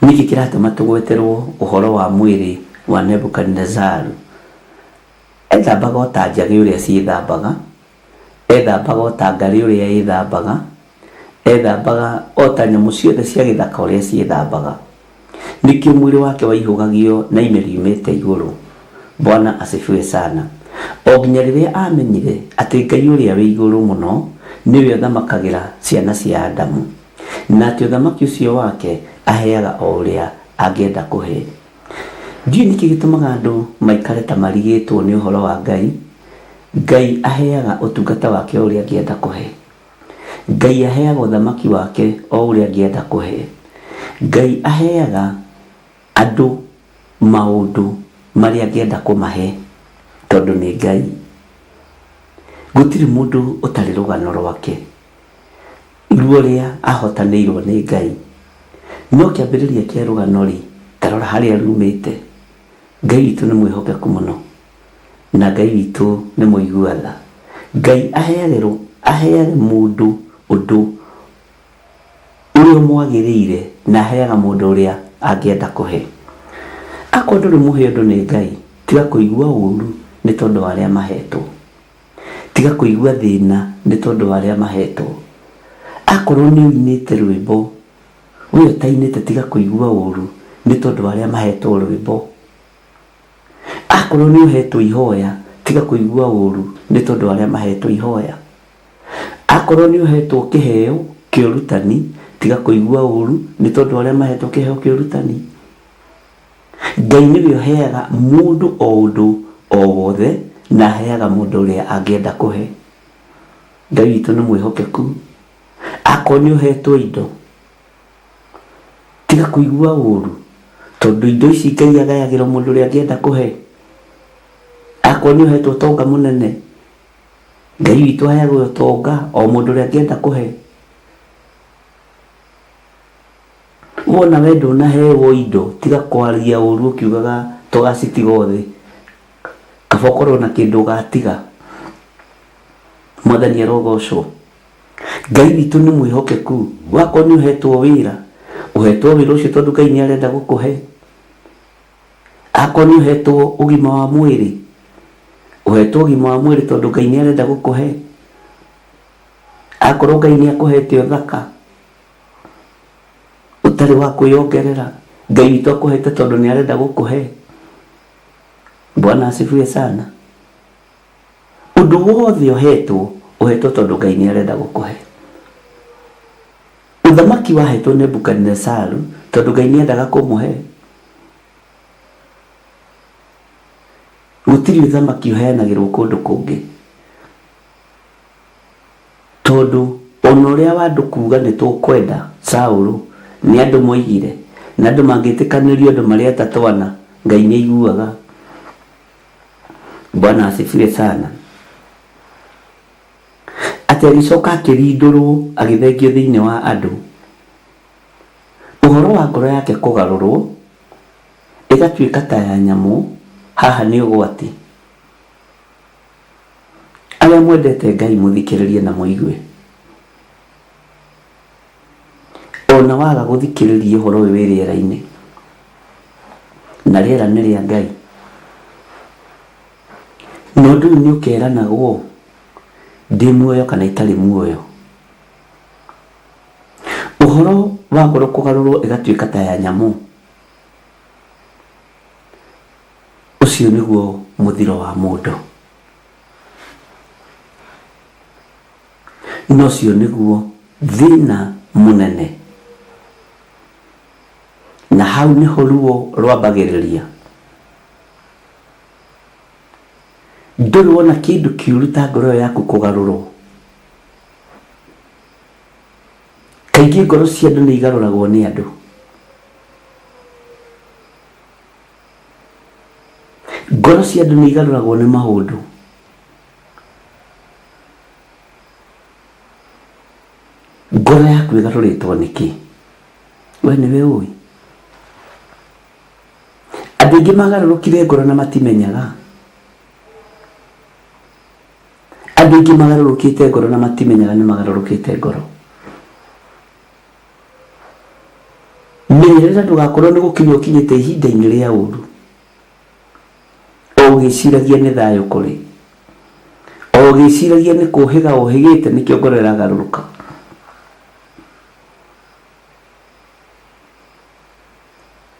Nĩkĩ kĩratũma tũgweterwo ũhoro wa mwĩrĩ wa Nebukadinezaru? Ethambaga o ta njagĩ ũrĩa ciĩthambaga, ethambaga o ta ngarĩ ũrĩa ĩthambaga, ethambaga o ta nyamũ ciothe cia gĩthaka ũrĩa ciĩthambaga. Nĩkĩo mwĩrĩ wake waihũgagio na ime riumĩte igũrũ. Bwana asifiwe sana. O nginya rĩrĩa amenyire atĩ Ngai ũrĩa wĩ igũrũ mũno nĩwe ũthamakagĩra ciana cia Adamu, na atĩ ũthamaki ũcio wake aheaga o ũrĩa angĩenda kũhe. Ndiũĩ nĩkĩ gĩtũmaga andũ maikare ta marigĩtwo nĩ ũhoro wa Ngai. Ngai aheaga ũtungata wake o ũrĩa angĩenda kũhe. Ngai aheaga ũthamaki wake o ũrĩa angĩenda kũhe. Ngai aheaga andũ maũndũ marĩa angĩenda kũmahe tondũ nĩ Ngai. Gũtirĩ mũndũ ũtarĩ rũgano rwake ruo rũrĩa ahotanĩirwo nĩ Ngai. No kĩambĩrĩria kĩa rũgano rĩ, ta rora harĩa rumĩte. Ngai witũ nĩ mwĩhokeku mũno na Ngai witũ nĩ mũigua tha. Ngai aheage mũndũ ũndũ ũrĩa ũmwagĩrĩire na aheaga mũndũ ũrĩa angĩenda kũhe. Akorwo ndũrĩ mũhe ũndũ nĩ Ngai, tiga kũigua ũru nĩ tondũ wa arĩa mahetwo. Tiga kũigua thĩna nĩ tondũ wa arĩa mahetwo. Akorwo nĩ ũinĩte rwĩmbo, we ũtainĩte tiga kũigua ũru nĩ tondũ wa arĩa mahetwo rwĩmbo. Akorwo nĩ ũhetwo ihoya, tiga kũigua ũru nĩ tondũ wa arĩa mahetwo ihoya. Akorwo nĩ ũhetwo kĩheo kĩa ũrutani, tiga kũigua ũru nĩ tondũ wa arĩa mahetwo kĩheo kĩa ũrutani. Ngai nĩwe ũheaga mũndũ o ũndũ o wothe na aheaga mũndũ ũrĩa angĩenda kũhe. Ngai witũ nĩ mwĩhokeku. Akorwo nĩ ũhetwo indo, tiga kũigua ũru tondũ indo ici Ngai agayagĩra mũndũ ũrĩa angĩenda kũhe. Akorwo nĩ ũhetwo ũtonga mũnene, Ngai witũ aheaga ũtonga o mũndũ ũrĩa angĩenda kũhe. Wona we ndũnahewo indo, tiga kwaria ũru ũkiugaga tũgacitiga othe. Kaba ũkorwo na kĩndũ ũgatiga. Mwathani arogocwo. Ngai witũ nĩ mwĩhokeku. Wakorwo nĩ ũhetwo wĩra, ũhetwo wĩra ũcio tondũ Ngai nĩ arenda gũkũhe. Akorwo nĩ ũhetwo ũgima wa mwĩrĩ, ũhetwo ũgima wa mwĩrĩ tondũ Ngai nĩ arenda gũkũhe. Akorwo Ngai nĩ akũhete ũthaka ũtarĩ wa kwĩyongerera, Ngai witũ akũhete tondũ nĩ arenda gũkũhe. Bwana asifiwe sana. Ũndũ wothe ũhetwo, ũhetwo tondũ Ngai nĩ arenda gũkũhe. Ũthamaki wahetwo Nebukadinezaru tondũ Ngai nĩ endaga kũmũhe. Gũtirĩ ũthamaki ũheanagĩrwo kũndũ kũngĩ. Tondũ ona ũrĩa wa andũ kuga nĩ tũkwenda Saũlũ, nĩ andũ moigire, na andũ mangĩtĩkanĩria ũndũ marĩ atatũ ana, Ngai nĩ aiguaga. Bwana asifiwe sana. Atĩ agĩcoka akĩrindũrwo agĩthengio thĩinĩ wa andũ. Ũhoro wa ngoro yake kũgarũrwo ĩgatuĩka ta ya nyamũ, haha nĩ ũgwati. Arĩa mwendete Ngai mũthikĩrĩrie na mũigue. Ona waga gũthikĩrĩria ũhoro ũyũ wĩ rĩera-inĩ, na rĩera nĩ rĩa Ngai, na ũndũ ũyũ nĩ ũkeranagwo ndĩ muoyo kana itarĩ muoyo. Ũhoro wa ngoro kũgarũrwo ĩgatuĩka ta ya nyamũ, ũcio nĩguo mũthiro wa mũndũ. Na ũcio nĩguo thĩna mũnene. Na hau nĩho ruo rwambagĩrĩria. Ndũrĩ wona kĩndũ kĩũru ta ngoro ĩyo yaku kũgarũrwo. Kaingĩ ngoro cia andũ nĩ igarũragwo nĩ andũ. Ngoro cia andũ nĩ igarũragwo nĩ maũndũ. Ngoro yaku ĩgarũrĩtwo nĩkĩ? We nĩwe ũĩ. Andũ aingĩ magarũrũkire ngoro na matimenyaga. Andũ aingĩ magarũrũkĩte ngoro na matimenyaga nĩ magarũrũkĩte ngoro. Menyerera ndũgakorwo nĩ gũkinya ũkinyĩte ihinda-inĩ rĩa ũru, o ũgĩciragia nĩ thayũ kũrĩ, o ũgĩciragia nĩ kũhĩga ũhĩgĩte nĩkĩo ngoro ĩragarũrũka.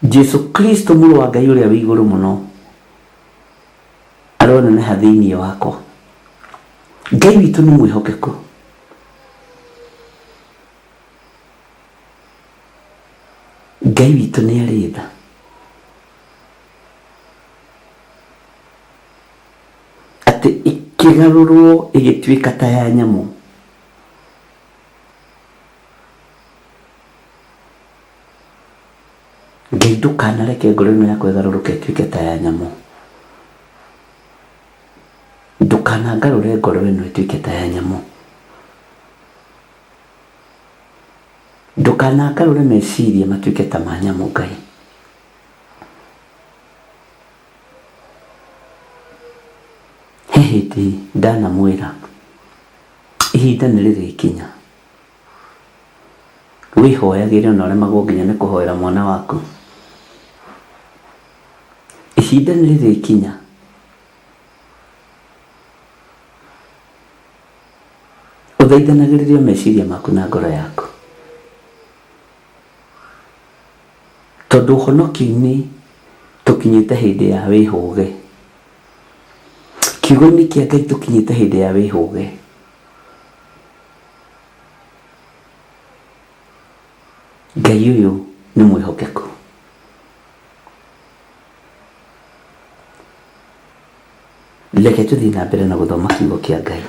Jesu Kristo mũrũ wa Ngai ũrĩa wĩ igũrũ mũno aroneneha thĩinĩ wakwa. Ngai witũ nĩ mwĩhokeku. Ngai witũ nĩ arĩ tha. Atĩ ĩkĩgarũrwo ĩgĩtuĩka ta ya nyamũ. Ngai ndũkanareke ngoro ĩno yakwa ĩgarũrũke ĩtuĩke ta ya nyamũ. Ndũkanangarũre ngoro ĩno ĩtuĩke ta ya nyamũ. Ndũkanangarũre meciria matuĩke ta ma nyamũ Ngai. He hĩndĩ ndanamwĩra ihinda nĩ rĩrĩkinya wĩhoyagĩre ona ũremagwo nginya nĩ kũhoera mwana waku. Ihinda nĩ rĩrĩkinya ũthaithanagĩrĩrio meciria maku na ngoro yaku. Tondũ ũhonokio-inĩ tũkinyĩte hĩndĩ ya wĩhũge. Kiugo-inĩ kĩa Ngai tũkinyĩte hĩndĩ ya wĩhũge. Ngai ũyũ nĩ mwĩhokeku. Reke tũthiĩ na mbere na gũthoma kiugo kĩa Ngai.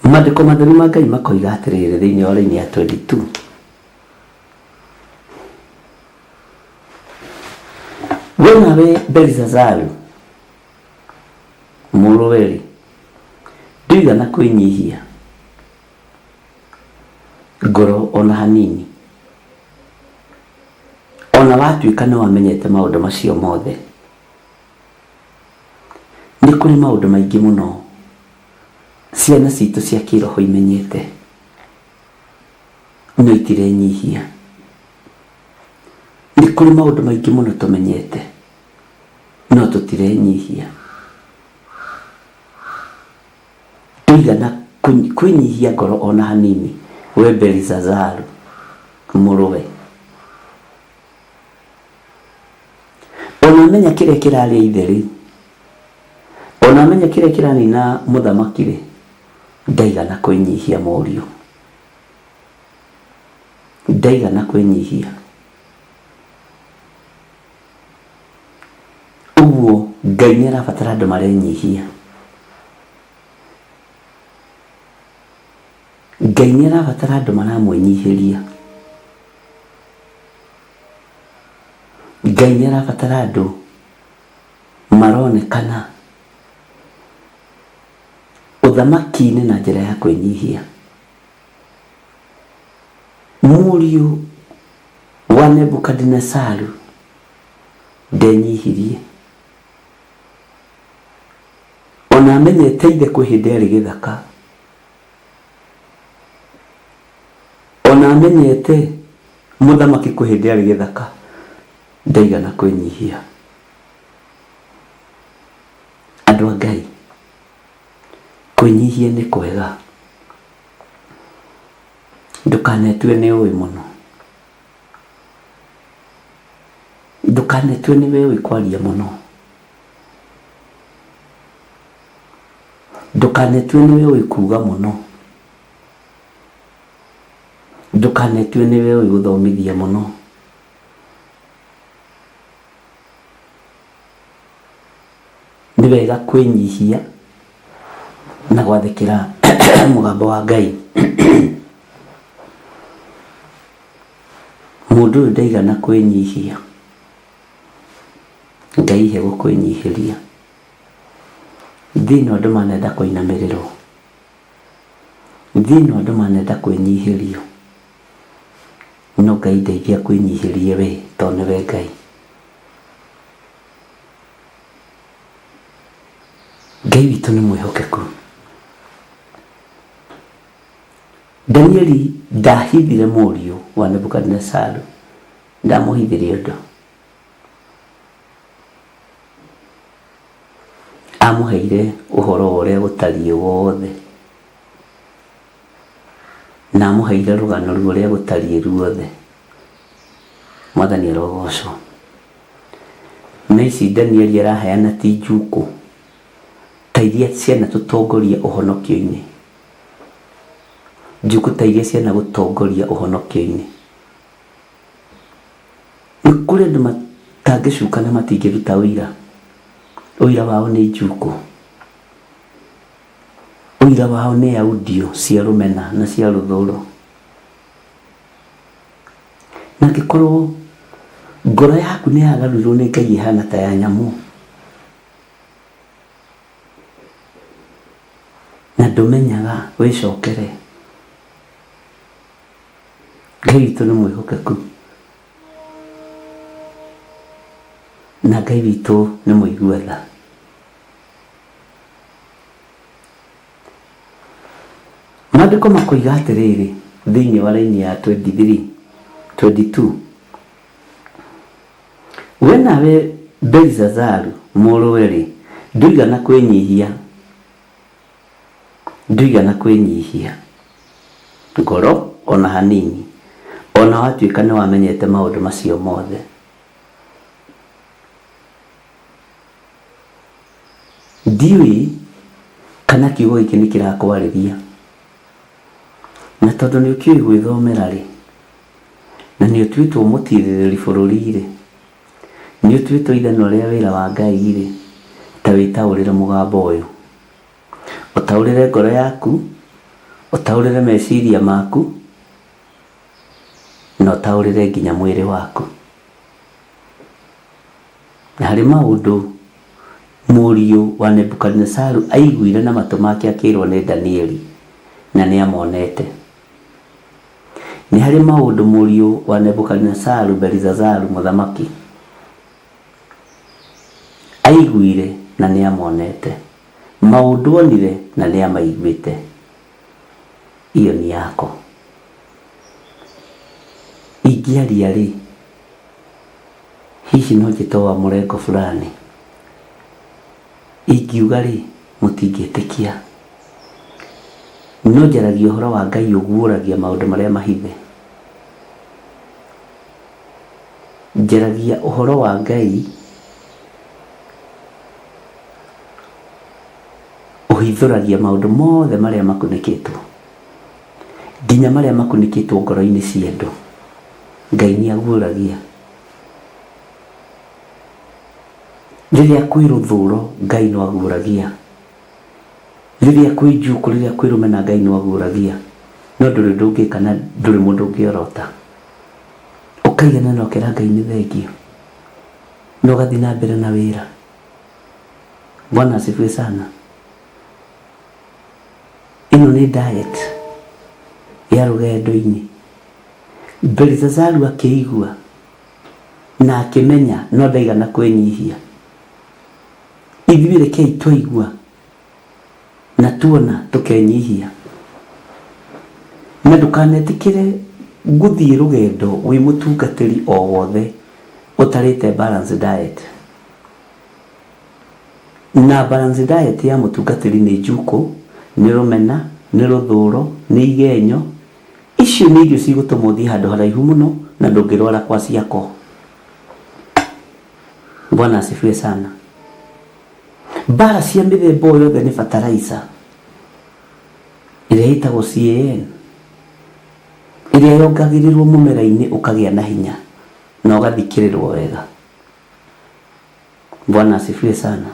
Maandĩko matheru ma Ngai makoiga atĩrĩrĩ thĩinĩ wa raini ya 22. We nawe Belisazaru mũrũwe-rĩ, ndũigana kwĩnyihia ngoro ona hanini, ona watuĩka nĩ wamenyete maũndũ macio mothe. Nĩ kũrĩ maũndũ maingĩ mũno ciana citũ cia kĩroho imenyete no itirenyihia. Nĩ kũrĩ maũndũ maingĩ mũno tũmenyete no tũtirenyihia. Ndũigana kwĩnyihia ngoro ona hanini we Belisazaru mũrũwe. Ona amenya kĩrĩa kĩrarĩa ithe-rĩ, ona amenya kĩrĩa kĩranina mũthamaki-rĩ, ndaigana kwĩnyihia mũriũ. Ndaigana kwĩnyihia. Ũguo Ngai nĩ arabatara andũ marenyihia. Ngai nĩ arabatara andũ maramwĩnyihĩria. Ngai nĩ arabatara andũ maronekana ũthamaki-inĩ na njĩra ya kwĩnyihia. Mũriũ wa Nebukadinesaru ndenyihirie. Ona amenyete ithe kwĩ hĩndĩ arĩ gĩthaka. Ona amenyete mũthamaki kwĩ hĩndĩ arĩ gĩthaka, ndaigana kwĩnyihia. Andũ a Ngai, kwĩnyihia nĩ kwega. Ndũkanetue nĩ ũĩ mũno. Ndũkanetue nĩwe ũĩ kwaria mũno. Ndũkanetue nĩwe ũĩ kuga mũno. Ndũkanetue nĩwe ũĩ gũthomithia mũno. Nĩ wega kwĩnyihia na gwathĩkĩra mũgambo wa Ngai. Mũndũ ũyũ ndaigana kwĩnyihia, Ngai he gũkwĩnyihĩria. Thĩ ĩno andũ manenda kũinamĩrĩrwo, thĩ ĩno andũ manenda kwĩnyihĩrio, no Ngai ndeithia kwĩnyihĩrie we tondũ nĩwe Ngai. Ngai witũ nĩ mwĩhokeku. Danieli ndahithire mũriũ wa Nebukadinesaru, ndamũhithire ũndũ. Amũheire ũhoro wa ũrĩa gũtariĩ wothe, na amũheire rũgano rwa ũrĩa gũtariĩ ruothe. Mwathani arogocwo. Na ici Danieli araheana ti njukũ ta iria cianatũtongoria ũhonokio-inĩ, njukũ ta iria cianagũtongoria ũhonokio-inĩ. Nĩ kũrĩ andũ matangĩcuka na matingĩruta ũira, ũira wao nĩ njukũ, ũira wao nĩ audio cia rũmena na cia rũthũro. Na angĩkorwo ngoro yaku nĩ yagarurirwo nĩ Ngai ĩhana ta ya nyamũ, na ndũmenyaga wĩcokere, Ngai witũ nĩ mwĩhokeku na Ngai witũ nĩ mũigua tha. Maandĩko makoiga atĩrĩrĩ thĩinĩ wa raini ya 23 22, we nawe Belisazaru mũrũwe-rĩ, ndũigana kwĩnyihia, ndũigana kwĩnyihia ngoro ona hanini, ona watuĩka nĩ wamenyete maũndũ macio mothe. Ndiũĩ kana kiugo gĩkĩ nĩ kĩrakwarĩria, na tondũ nĩ ũkĩũĩ gwĩthomera rĩ, na nĩ ũtuĩtwo mũtirĩrĩri bũrũri rĩ, nĩ ũtuĩtwo ithanwa rĩa wĩra wa Ngai rĩ, ta wĩtaũrĩre mũgambo ũyũ, ũtaũrĩre ngoro yaku, ũtaũrĩre meciria maku, na ũtaũrĩre nginya mwĩrĩ waku. Na harĩ maũndũ mũriũ wa Nebukadinesaru aiguire na matũ make akĩrwo nĩ Danieli na nĩ amonete. Nĩ harĩ maũndũ mũriũ wa Nebukadinesaru Belisazaru mũthamaki aiguire na nĩ amonete, maũndũ onire na nĩ amaiguĩte. Iyo ni yako. Ingĩaria rĩ, hihi no njĩtwo wa mũrengo fulani? Ingiuga rĩ, mũtingĩtĩkia. No njaragia ũhoro wa Ngai ũguũragia maũndũ marĩa mahithe. Njaragia ũhoro wa Ngai ũhithũragia maũndũ mothe marĩa makunĩkĩtwo, nginya marĩa makunĩkĩtwo ngoro-inĩ cia andũ. Ngai nĩ aguũragia. Rĩrĩa kwĩ rũthũro Ngai no aguũragia. Rĩrĩa kwĩ njukũ, rĩrĩa kwĩ rũmena Ngai no aguũragia. No ndũrĩ ũndũ ũngĩka na ndũrĩ mũndũ ũngĩorota. Ũkaigana na ũkera Ngai nĩ thengio, na ũgathiĩ na mbere na wĩra. Bwana asifiwe sana. Ĩno nĩ diet ya rũgendo-inĩ. Belisazaru akĩigua na akĩmenya no ndaigana kwĩnyihia. Ithuĩ rekei twaigua na tuona tũkenyihia. Na ndũkanetĩkĩre gũthiĩ rũgendo wĩ mũtungatĩri o wothe ũtarĩte balanced diet. Na balanced diet ya mũtungatĩri nĩ njukũ, nĩ rũmena, nĩ rũthũro, nĩ igenyo. Icio nĩ irio cigũtũma ũthiĩ handũ haraihu mũno na ndũngĩrwara kwa ciako. Bwana asifiwe sana. Mbara cia mĩthemba o yothe nĩ fertilizer ĩrĩa ĩtagwo CAN, ĩrĩa yongagĩrĩrwo mũmera-inĩ ũkagĩa na hinya na ũgathikĩrĩrwo wega. Bwana asifiwe sana.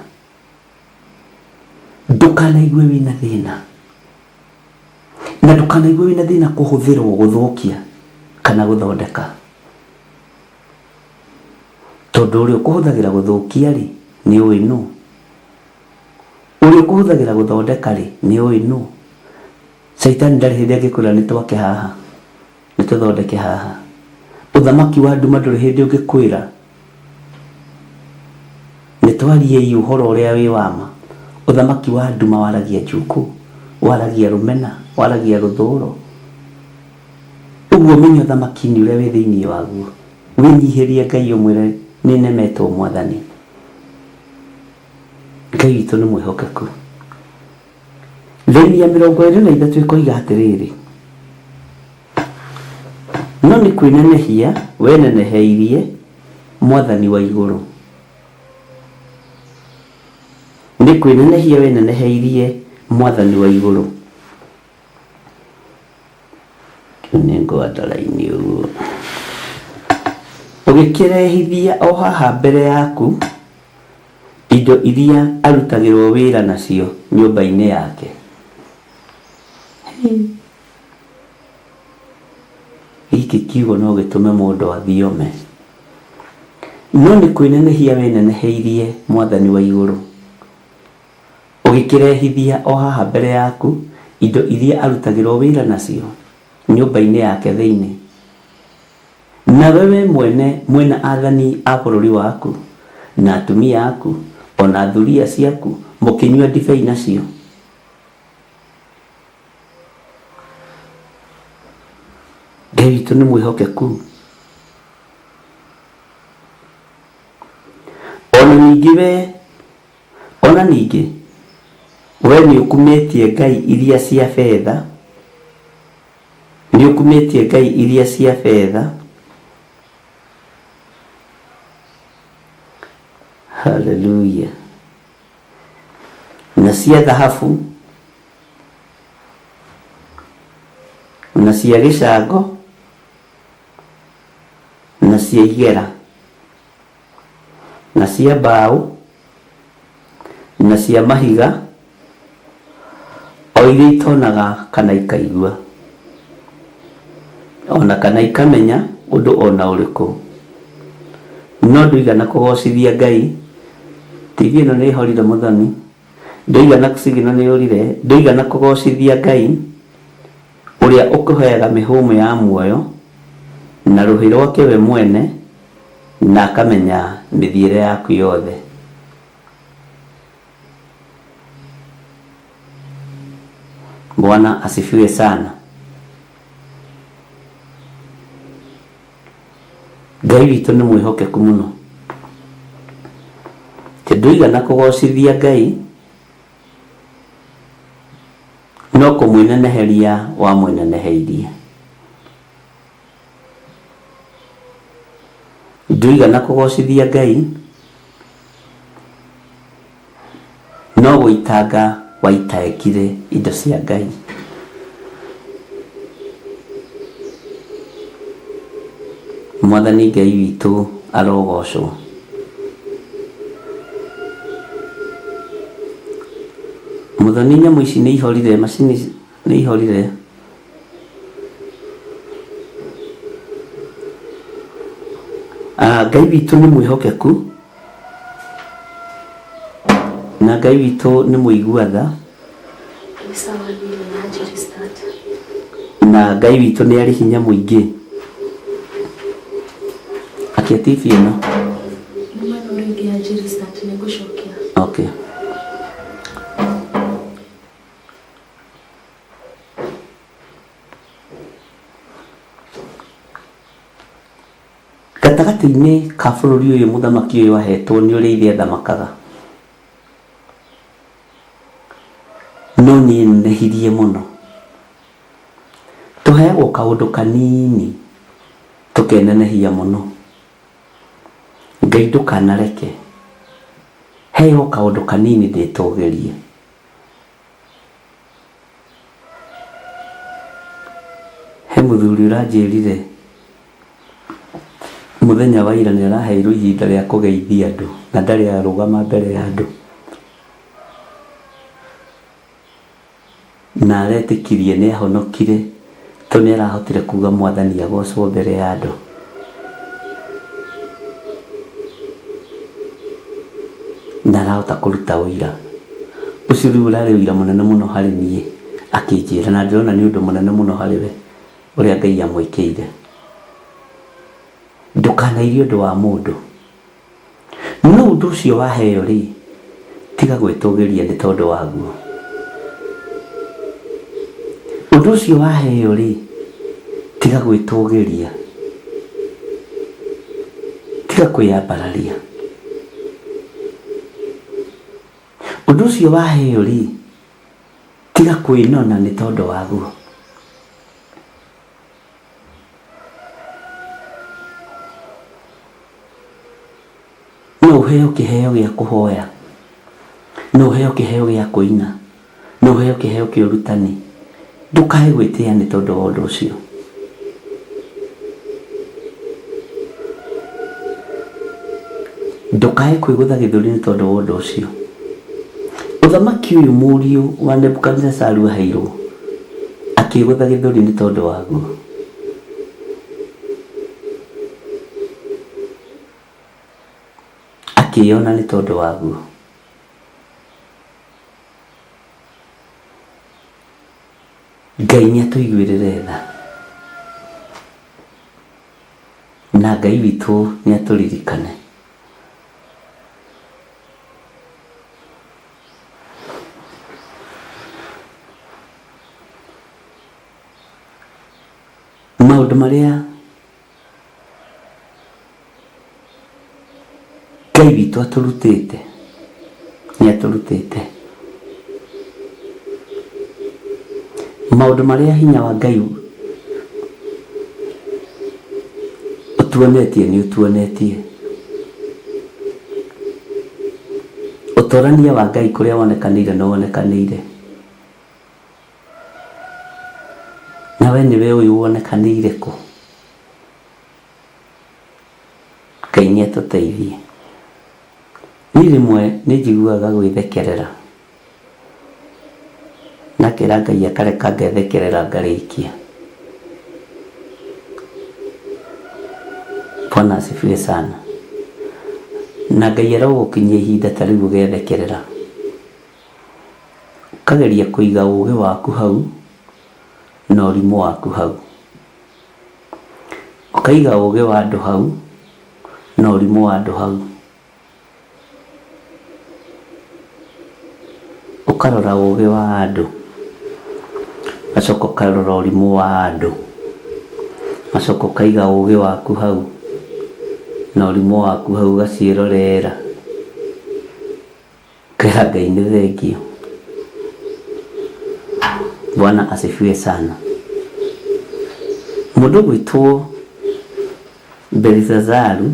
Ndũkanaigue wĩna thĩna, na ndũkanaigue wĩna thĩna kũhũthĩrwo gũthũkia kana gũthondeka, tondũ ũrĩa ũkũhũthagĩra gũthũkia rĩ nĩ ũĩ nũ, ũrĩa ũkũhũthagĩra gũthondeka rĩ nĩ ũĩ nũ. Caitani ndarĩ hĩndĩ angĩkwĩra nĩ twake haha, nĩ tũthondeke haha. Ũthamaki wa nduma ndũrĩ hĩndĩ ũngĩkwĩra nĩ twariei ũhoro ũrĩa wĩ wa ma. Ũthamaki wa nduma waragia njukũ, waragia rũmena, waragia rũthũro. Ũguo menya ũthamaki-inĩ ũrĩa wĩ thĩinĩ waguo, wĩnyihĩrie Ngai ũmwĩre nĩ nemetwo Mwathani. Ngai witũ nĩ mwĩhokeku. Raini ya 23 ĩkoiga atĩrĩrĩ, no nĩ kwĩnenehia weneneheirie Mwathani wa igũrũ, nĩ kwĩnenehia weneneheirie Mwathani wa igũrũ. Kĩu nĩ ngwanda raini ũguo. Ũgĩkĩrehithia o haha mbere yaku indo iria arutagĩrwo wĩra nacio nyũmba-inĩ yake. Gĩkĩ kiugo no gĩtũme mũndũ athiome. No nĩ kwĩnenehia weneneheirie Mwathani wa igũrũ, ũgĩkĩrehithia o haha mbere yaku indo iria arutagĩrwo wĩra nacio nyũmba-inĩ yake thĩinĩ. Nawe we mwene mwĩna athani a bũrũri waku na atumia aku ona thuriya ciaku mũkĩnyua ndibei nacio. Ngai witũ nĩ mwĩhokeku. Ona ningĩ we, ona ningĩ we nĩ ũkumĩtie ngai iria cia betha, nĩ ũkumĩtie ngai iria cia betha. Haleluya. Na cia thahabu, na cia gĩcango, na cia igera, na cia mbaũ, na cia mahiga, o iria itonaga kana ikaigua, ona kana ikamenya ũndũ ona ũrĩkũ. No ndũigana kũgocithia Ngai. TV ĩno nĩ ĩhorire mũthoni, ndũigana signal nĩ yũrire, ndũigana kũgocithia Ngai ũrĩa ũkũheaga mĩhũmũ ya muoyo na rũhĩ rwake we mwene, na akamenya mĩthiĩre yaku yothe. Bwana asifiwe sana. Ngai witũ nĩ mwĩhokeku mũno. Atĩ ndũigana kũgocithia Ngai no kũmwĩneneheria wamwĩneneheirie. Ndũigana kũgocithia Ngai no gũitanga waitaĩkire indo cia Ngai. Mwathani Ngai witũ arogocwo. Mũthoni nyamũ ici nĩ ihorire, macini nĩ ihorire. Ngai witũ nĩ mwĩhokeku na Ngai witũ nĩ mũigua tha, Nĩ sawa niĩ na restart. na Ngai witũ nĩ arĩ hinya mũingĩ. Akia TV ĩno. Nĩ mwena ũrĩa ũngĩ ya restart nĩ ngũcokia. Okay. Gatagatĩ-inĩ ka bũrũri ũyũ mũthamaki ũyũ ahetwo nĩ ũrĩa ithe athamakaga, no nĩ enenehirie mũno. Tũheagwo kaũndũ kanini tũkenenehia mũno. Ngai ndũkanareke heo kaũndũ kanini ndĩtũgĩrie. He mũthuri ũranjĩrire mũthenya wa ira nĩ araheirwo ihinda rĩa kũgeithia andũ na ndarĩ arũgama mbere ya andũ. Na aretĩkirie nĩ ahonokire tondũ nĩ arahotire kuga mwathani agocwo mbere ya andũ. Na arahota kũruta ũira. Ũcio rĩu ũrarĩ ũira mũnene mũno harĩ niĩ akĩnjĩra, na ndĩrona nĩ ũndũ mũnene mũno harĩ we ũrĩa Ngai amwĩkĩire. Ndũkanairie ũndũ wa mũndũ. No ũndũ ũcio waheo rĩ, tiga gwĩtũgĩria nĩ tondũ waguo. Ũndũ ũcio waheo rĩ, tiga gwĩtũgĩria, tiga kwĩyambararia. Ũndũ ũcio waheo rĩ, tiga kwĩnona nĩ tondũ waguo. No ũheo kĩheo gĩa kũhoya, no ũheo kĩheo gĩa kũina, no ũheo kĩheo kĩa ũrutani. Ndũkae gwĩtĩa nĩ tondũ wa ũndũ ũcio. Ndũkae kwĩgũtha gĩthũri nĩ tondũ wa ũndũ ũcio. Ũthamaki ũyũ mũriũ wa Nebukadinezaru aheirwo, akĩgũtha gĩthũri nĩ tondũ waguo. Akĩyona nĩ tondũ waguo. Ngai nĩ atũiguĩrĩre tha. Na Ngai witũ nĩ atũririkane. Maũndũ marĩa Ngai witũ atũrutĩte nĩ atũrutĩte. Maũndũ marĩa hinya wa Ngai ũtuonetie nĩ ũtuonetie. Ũtorania wa Ngai kũrĩa wonekanĩire nĩ wonekanĩire. Na we nĩwe ũyũ wonekanĩire kũ? Ngai nĩ atũteithie. Niĩ rĩmwe nĩ njiguaga gwĩthekerera. Na ngera Ngai akareka ngethekerera ngarĩkia. Bwana asifiwe sana. Na Ngai arogũkinyia ihinda ta rĩu ũgethekerera. Ũkageria kũiga ũgĩ waku hau na ũrimũ waku hau. Ũkaiga ũgĩ wa andũ hau na ũrimũ wa andũ hau. Ũkarora ũgĩ wa andũ, ũgacoka ũkarora ũrimũ wa andũ, ũgacoka ũkaiga ũgĩ waku hau na ũrimũ waku hau ũgaciĩrorera. Ũkera Ngai nĩ thengiũ. Bwana asifiwe sana. Mũndũ ũgwĩtwo Belshazaru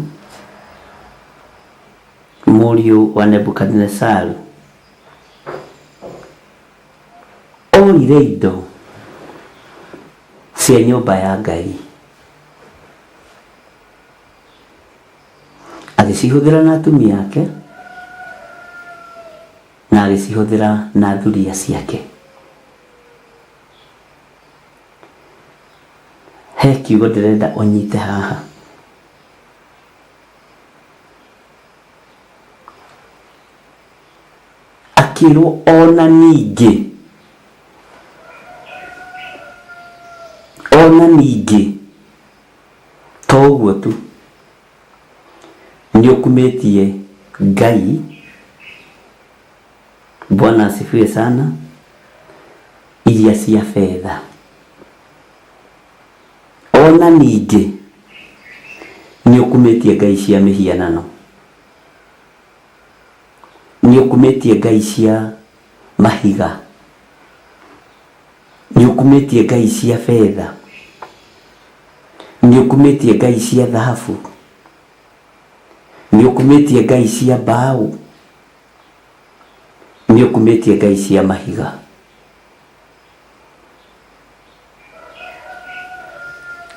mũriũ wa Nebukadinesaru oire indo cia nyũmba ya Ngai agĩcihũthĩra na atumia ake na agĩcihũthĩra na thuriya ciake. He kiugo ndĩrenda ũnyite haha. Akĩrwo ona ningĩ, ona ningĩ to ũguo tu, nĩ ũkumĩtie Ngai. Bwana asifiwe sana. Iria cia betha. Ona ningĩ nĩ ũkumĩtie ngai cia mĩhianano. Nĩ ũkumĩtie ngai cia mahiga. Nĩ ũkumĩtie ngai cia betha. Nĩ ũkumĩtie ngai cia thahabu. Nĩ ũkumĩtie ngai cia mbaũ. Nĩ ũkumĩtie ngai cia mahiga.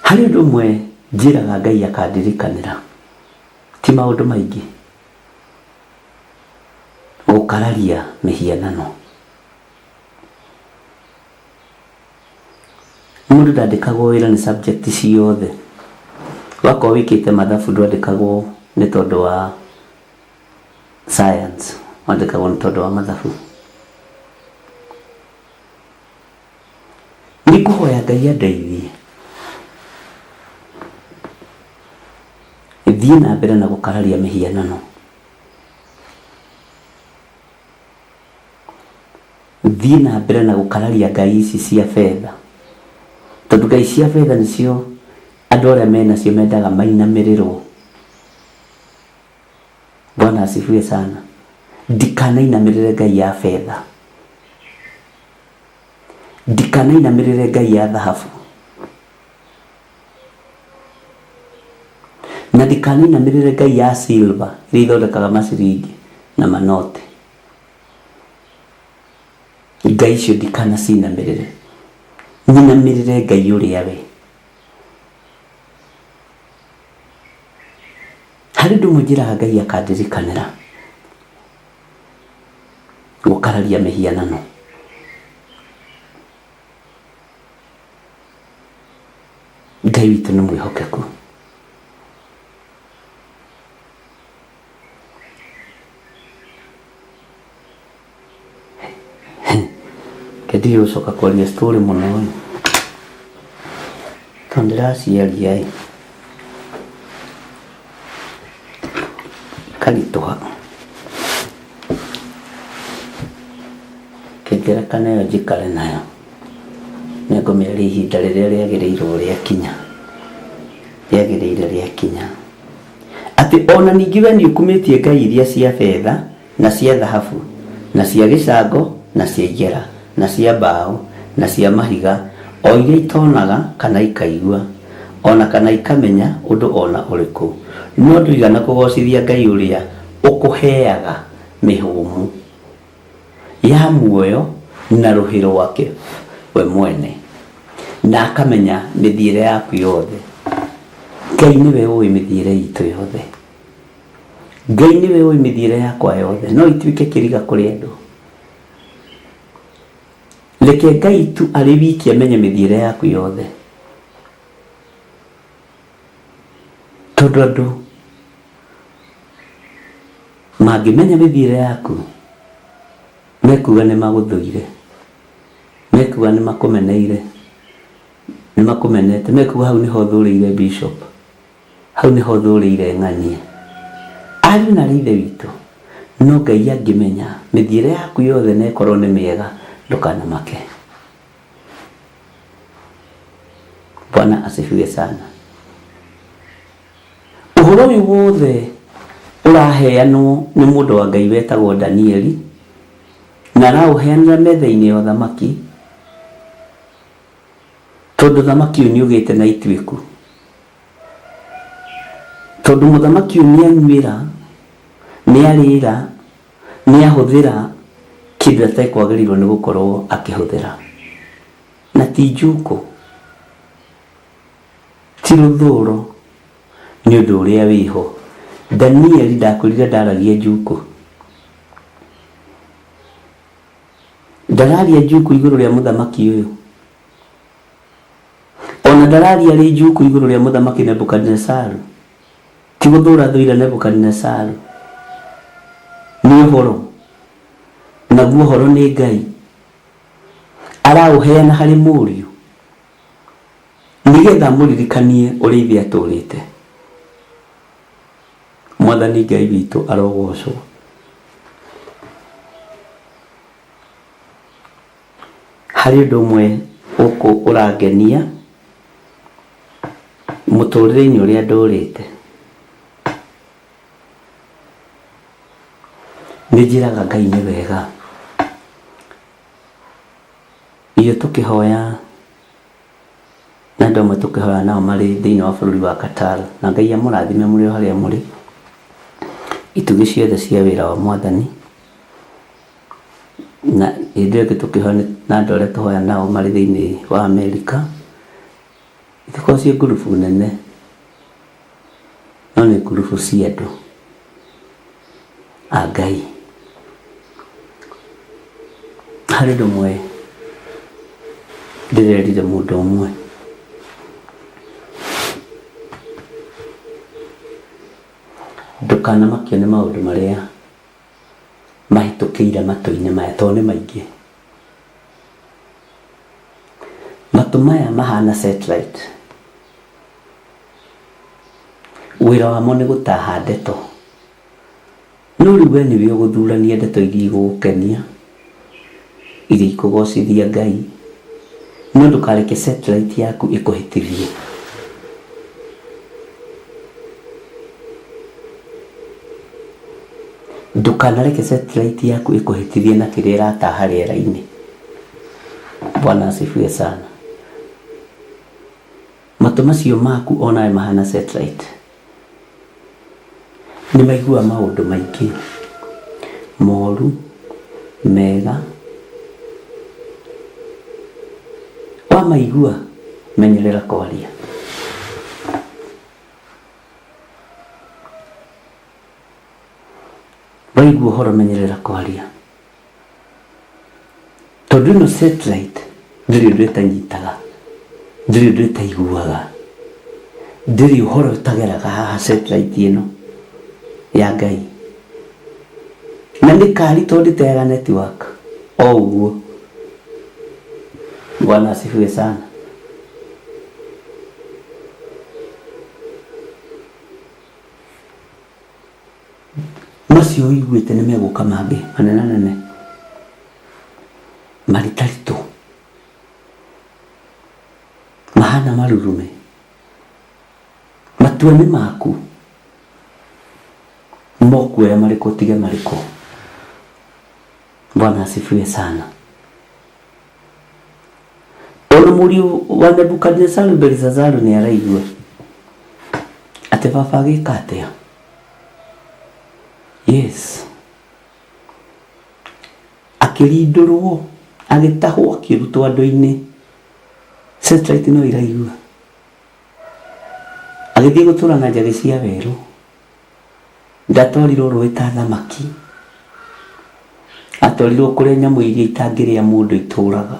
Harĩ ũndũ ũmwe njĩraga Ngai akandirikanĩra, ti maũndũ maingĩ, gũkararia mĩhianano. Mũndũ ndandĩkagwo wĩra nĩ subject ciothe. Wakorwo wĩkĩte mathabu ndwandĩkagwo nĩ tondũ wa science, wandĩkagwo nĩ tondũ wa mathabu. Nĩ ngũhoya Ngai andeithie thiĩ na mbere na gũkararia mĩhianano. Thiĩ na mbere na gũkararia ngai ici cia betha, tondũ ngai cia betha nĩcio andũ arĩa menacio mendaga mainamĩrĩrwo. Bwana asifiwe sana. Ndikanainamĩrĩre ngai ya betha, ndikanainamĩrĩre ngai ya thahabu, na ndikanainamĩrĩre ngai ya silver iria ithondekaga maciringi na manote. Ngai icio ndikanacinamĩrĩre, nyinamĩrĩre Ngai ũrĩa we. Harĩ ũndũ ũmwe njĩraga Ngai akandirikanĩra, gũkararia mĩhianano. Ngai witũ nĩ mwĩhokeku. Reke ndige gũcoka kwaria story mũno ĩ, tondũ ndĩraciaria ĩ, ikaritũha. Reke ngerekano ĩyo njikare nayo, nĩngũmĩaria ihinda rĩrĩa rĩagĩrĩirwo rĩakinya, rĩagĩrĩire rĩakinya. Atĩ o na ningĩ wee nĩũkumĩtie ngai iria cia betha na cia thahabu, na cia gĩcango, na cia igera, na cia mbaũ, na cia mahiga, o iria itonaga kana ikaigua, o na kana ikamenya ũndũ o na ũrĩkũ, no ndũigana kũgoocithia Ngai ũrĩa ũkũheaga mĩhũmũ ya muoyo na rũhĩ rwake we mwene, na akamenya mĩthiĩre yaku yothe. Ngai nĩwe ũĩ mĩthiĩre itũ yothe. Ngai nĩwe ũĩ mĩthiĩre yakwa yothe, no ituĩke kĩriga kũrĩ andũ. Reke Ngai tu arĩ wiki amenye mĩthiĩre yaku yothe, tondũ andũ mangĩmenya mĩthiĩre yaku mekuga nĩ magũthũire, mekuga nĩ makũmeneire, nĩ makũmenete, mekuga hau nĩho ũthũrĩire bishop. Hau nĩho thũrĩire ng'ania. Ariũ na aarĩ a Ithe witũ, no Ngai angĩmenya mĩthiĩre yaku yothe na ĩkorwo nĩ mĩega, ndũkanamake. Bwana asifiwe sana. Ũhoro ũyũ wothe ũraheanwo nĩ mũndũ wa Ngai wetagwo Danieli, na araũheanĩra metha-inĩ ya ũthamaki, tondũ ũthamaki ũyũ nĩ ũgĩte na ituĩku. Tondũ mũthamaki ũyũ nĩ anyuĩra, nĩ arĩra, nĩ ahũthĩra kĩndũ atekwagĩrĩirwo nĩ gũkorwo akĩhũthĩra. Na ti njukũ, ti rũthũro, nĩ ũndũ ũrĩa wĩho. Danieli ndakwĩrire ndaragia njukũ. Ndararia njukũ igũrũ rĩa mũthamaki ũyũ. Ona ndararia rĩ njuku igũrũ rĩa mũthamaki Nebukadinesaru. Ti gũthũra thũire Nebukadinesaru. Nĩ ũhoro. Naguo ũhoro nĩ Ngai. Araũheana harĩ mũriũ nĩgetha amũririkanie ũrĩa ithe atũrĩte. Mwathani Ngai witũ arogocwo. Harĩ ũndũ ũmwe ũkũ ũrangenia mũtũrĩre-inĩ ũrĩa ndũrĩte. Nĩ njĩraga Ngai nĩ wega. Ithuĩ tũkĩhoya na andũ amwe tũkĩhoya nao marĩ thĩinĩ wa bũrũri wa Qatar, na Ngai amũrathime mũrĩ o harĩa mũrĩ, itugĩ ciothe cia wĩra wa Mwathani. Na hĩndĩ ĩyo ĩngĩ tũkĩhoya na andũ arĩa tũhoya nao marĩ thĩinĩ wa Amerika, itikoragwo ciĩ ngurubu nene, no nĩ ngurubu cia andũ a Ngai. Harĩ ũndũ ũmwe Ndĩrerire mũndũ ũmwe ndũkanamakio nĩ maũndũ marĩa mahĩtũkĩire matũ-inĩ maya tondũ nĩ maingĩ. Matũ maya mahana satellite. Wĩra wamo nĩ gũtaha ndeto. No rĩu we nĩwe ũgũthurania ndeto iria igũgũkenia, iria ikũgocithia Ngai, no ndũkareke satellite yaku ĩkũhĩtithie. Ndũkanareke satellite yaku ĩkũhĩtithie na kĩrĩa ĩrataha rĩera-inĩ. Bwana asifiwe sana. Matũ macio maku onawe mahana satellite. Nĩ maiguaga maũndũ maingĩ moru, mega. Wamaigua menyerera kwaria. Waigua ũhoro menyerera kwaria. Tondũ ĩno satellite ndĩrĩ ũndũ ĩtanyitaga, ndĩrĩ ũndũ ĩtaiguaga, ndĩrĩ ũhoro ũtageraga haha satellite ĩno ya Ngai. Na nĩ kari tondũ ndĩteaga network o ũguo. Bwana asifiwe sana. Macio ũiguĩte nĩ megũka mangĩ manenanene maritaritũ mahana marurume. Matua nĩ maku mokuoya marĩkũ ũtige marĩkũ. Bwana asifiwe sana. Ona mũriũ wa Nebukadinezaru Belisazaru nĩ araigua atĩ baba agĩka atĩa. Yes. Akĩrindũrwo, agĩtahwo, akĩrutwo andũ-inĩ. Satellite no iraigua. Agĩthiĩ gũtũra na njagĩ cia werũ. Ndatwarirwo rũĩ ta thamaki. Atwarirwo kũrĩa nyamũ iria itangĩrĩa mũndũ itũraga.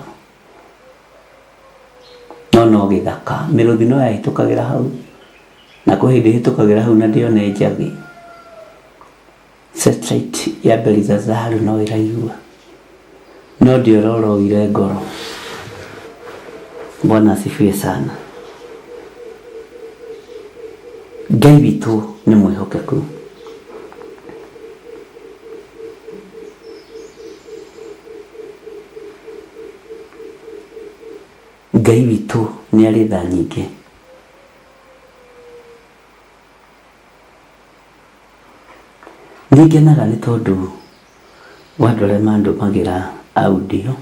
No no gĩthaka. Mĩrũthi no yahĩtũkagĩra hau. Na kwĩ hĩndĩ ĩhĩtũkagĩra hau na ndĩone njagĩ. Satellite ya Belizazaru no ĩraigua. No ndĩororoire ngoro. Bwana asifiwe sana. Ngai witũ nĩ mwĩhokeku. Ngai witũ nĩ arĩ tha nyingĩ. Nĩ ngenaga nĩ tondũ wa andũ arĩa mandũmagĩra audio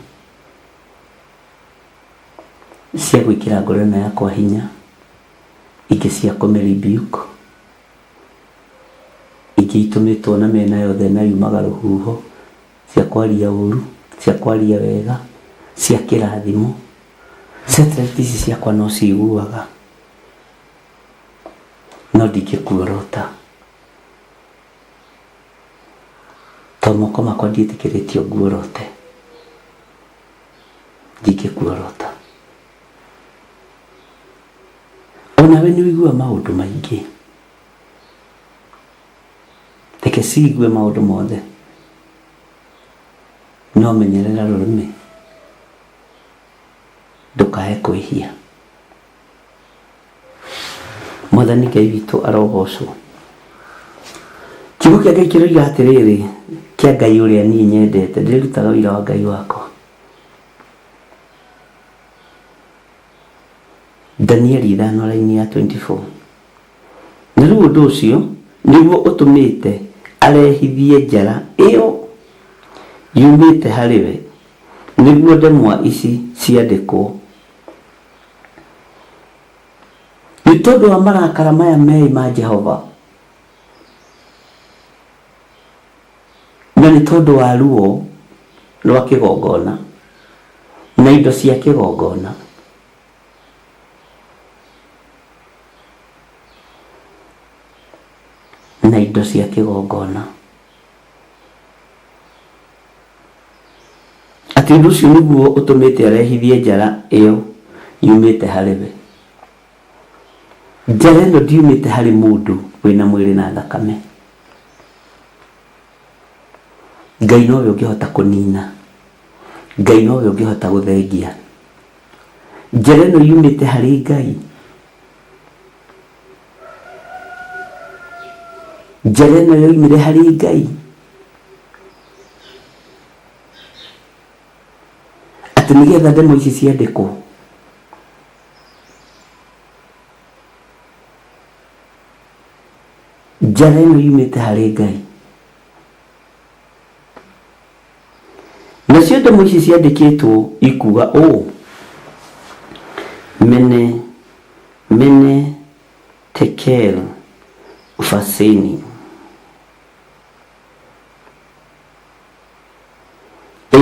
cia gwĩkĩra ngoro ĩno yakwa hinya, ingĩ cia kũmĩ rebuke, ingĩ itũmĩtwo na mĩena yothe na yumaga rũhuho, cia kwaria ũru, cia kwaria wega, cia kĩrathimo. Satellite ici ciakwa no ciguaga no ndingĩkuorota tondũ moko makwa ndiĩtĩkĩrĩtio nguorote, ndingĩkuorota. Onawe nĩ ũiguaga maũndũ maingĩ, reke ciigue maũndũ mothe, no menyerera rũrĩmĩ ndũkae kwĩhia. Mwathani Ngai witũ arogocwo. Kiugo kĩa Ngai kĩroiga atĩrĩrĩ, kĩa Ngai ũrĩa niĩ nyendete, ndĩrutaga ũira wa Ngai wakwa. Danieli ithano raini ya 24. Na rĩu ũndũ ũcio nĩguo ũtũmĩte arehithie njara ĩyo yumĩte harĩ we, nĩguo ndemwa ici ciandĩkwo. Nĩ tondũ wa marakara maya meĩ ma Jehova, na nĩ tondũ wa ruo rwa kĩgongona na indo cia kĩgongona. Na indo cia kĩgongona. Atĩ ũndũ ũcio nĩguo ũtũmĩte arehithie njara ĩyo yumĩte harĩ we. Njara ĩno ndiumĩte harĩ mũndũ wĩna mwĩrĩ na thakame. Ngai nowe ũngĩhota kũnina, Ngai nowe ũngĩhota gũthengia. Njara ĩno yumĩte harĩ Ngai. Njara ĩno yoimire harĩ Ngai. Atĩ nĩgetha ndemwa ici ciandĩkwo. Njara ĩno yumĩte harĩ Ngai. Nacio ndemwa ici ciandĩkĩtwo ikuga ũũ: Mene, Mene, Tekel, Upharsini.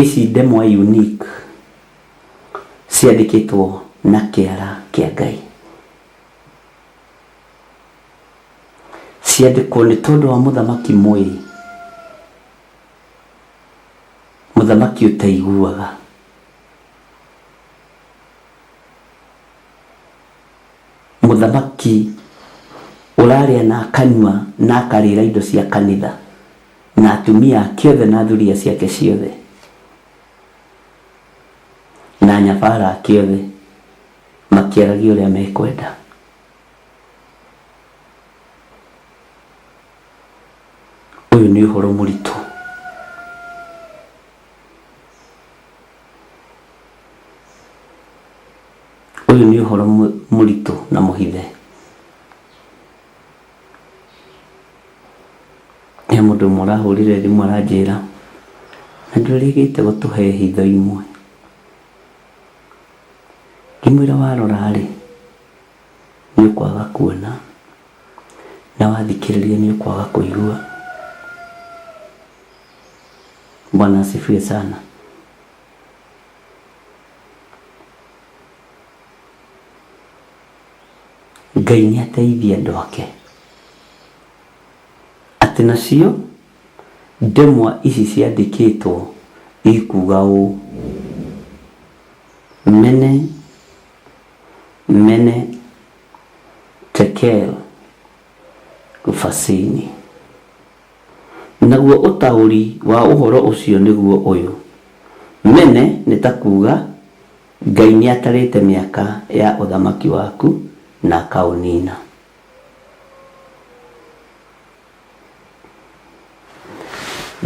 Ici ndemwa unique ciandĩkĩtwo na kĩara kĩa Ngai. Ciandĩkwo nĩ tondũ wa mũthamaki mwĩĩ, mũthamaki ũtaiguaga. Mũthamaki ũrarĩa na akanyua na akarĩra indo cia kanitha na atumia ake othe na thuriya ciake ciothe na anyabara ake othe makĩaragia ũrĩa mekwenda. Ũyũ nĩ ũhoro mũritũ. Ũyũ nĩ ũhoro mũritũ na mũhithe. He mũndũ ũmwe ũrahũrire thimũ aranjĩra, na ndũrĩgĩte gũtũhe hitho imwe. Ngĩmwĩra warora rĩ, nĩ ũkwaga kuona, na wathikĩrĩria nĩ ũkwaga kũigua. Bwana asifiwe sana. Ngai nĩ ateithie andũ ake. Atĩ nacio ndemwa ici ciandĩkĩtwo ikuga ũũ: Mene, Mene, Tekel, Upharsini. Naguo ũtaũri wa ũhoro ũcio nĩguo ũyũ, Mene nĩ ta kuuga, Ngai nĩatarĩte mĩaka ya ũthamaki waku na akaũniina.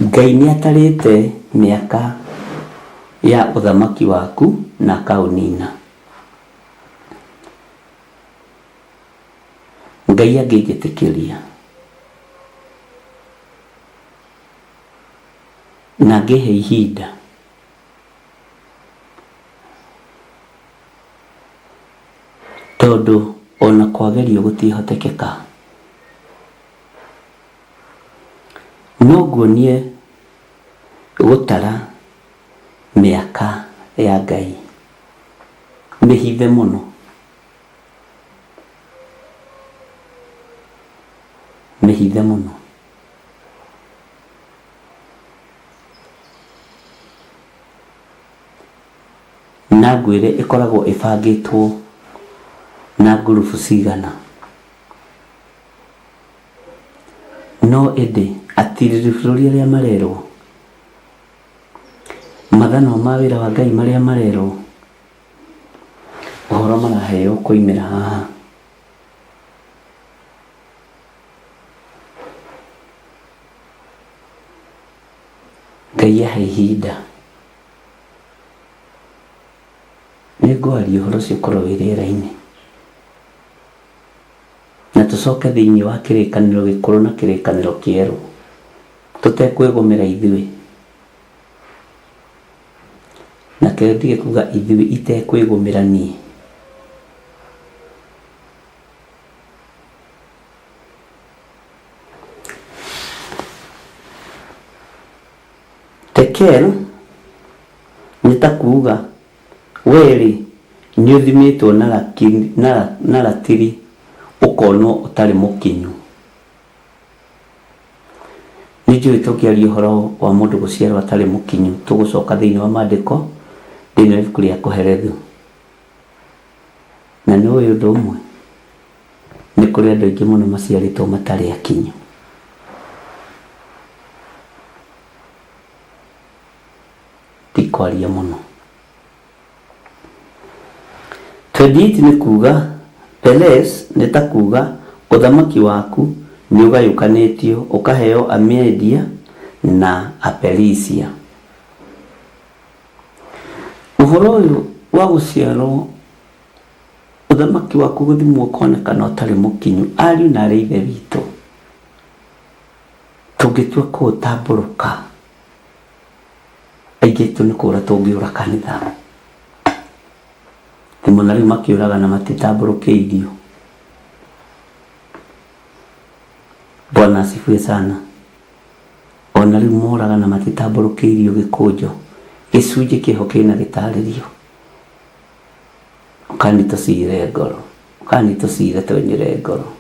Ngai nĩatarĩte mĩaka ya ũthamaki waku na akaũniina. Ngai angĩnjĩtĩkĩria na angĩhe ihinda, tondũ ona kwagerio gũtihotekeka, no nguonie gũtara mĩaka ya Ngai mĩhithe mũno. Mĩhithe mũno. Na ngwĩre ĩkoragwo ĩbangĩtwo na ngurubu cigana. No ĩndĩ atirĩrĩri bũrũri arĩa marerwo, mathanwa ma wĩra wa Ngai marĩa marerwo, ũhoro maraheo kũimĩra haha. Ngai ahe ihinda. Nĩ ngwaria ũhoro ũcio ũkorwo wĩ rĩera-inĩ. Na tũcoke thĩinĩ wa kĩrĩkanĩro gĩkũrũ na kĩrĩkanĩro kĩerũ. Tũtekwĩgũmĩra ithuĩ. Na kĩo ndige kuga ithuĩ itekwĩgũmĩra niĩ. Tekel nĩ ta kuuga, Wee-rĩ, nĩũthimĩtwo na ratiri ũkonwo ũtarĩ mũkinyu. Nĩ njũĩ tũngĩaria ũhoro wa mũndũ gũciarwo atarĩ mũkinyu, tũgũcoka thĩinĩ wa maandĩko, thĩinĩ wa ibuku rĩa Kohelethu. Na nĩ ũĩ ũndũ ũmwe, nĩ kũrĩ andũ aingĩ mũno maciarĩtwo matarĩ akinyu. Ndikwaria mũno. 28 nĩ kuga Peles nĩ ta kuga ũthamaki waku nĩ ũgayũkanĩtio ũkaheo Amedia na Aperisia. Ũhoro ũyũ wa gũciarwo ũthamaki waku gũthimwo ũkonekana ũtarĩ mũkinyu, ariũ na arĩ ithe witũ, tũngĩtua kũũtambũrũka, aingĩ aitũ nĩ kũũra tũngĩũra kanitha. Thimo na rĩu makĩũraga na matitambũrũkĩirio. Bwana asifiwe sana. Ona rĩu moraga na matitambũrũkĩirio gĩkũnjo, gĩcunjĩ kĩho kĩna gĩtarĩrio. Ũkani tũcire ngoro, ũkani tũcire twenyere ngoro.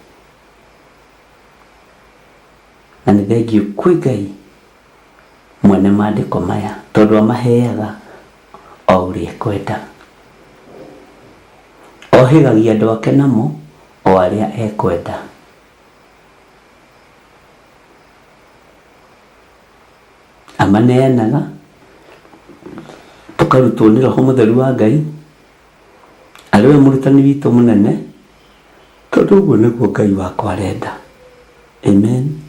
Na nĩ thengiũ kwĩ Ngai mwene maandĩko maya, tondũ amaheaga o ũrĩa ekwenda. Ohĩgagia andũ ake namo o arĩa ekwenda. Amaneanaga tũkarutwo nĩ Roho Mũtheru wa Ngai, arĩ we mũrutani witũ mũnene, tondũ ũguo nĩguo Ngai wakwa arenda. Amen.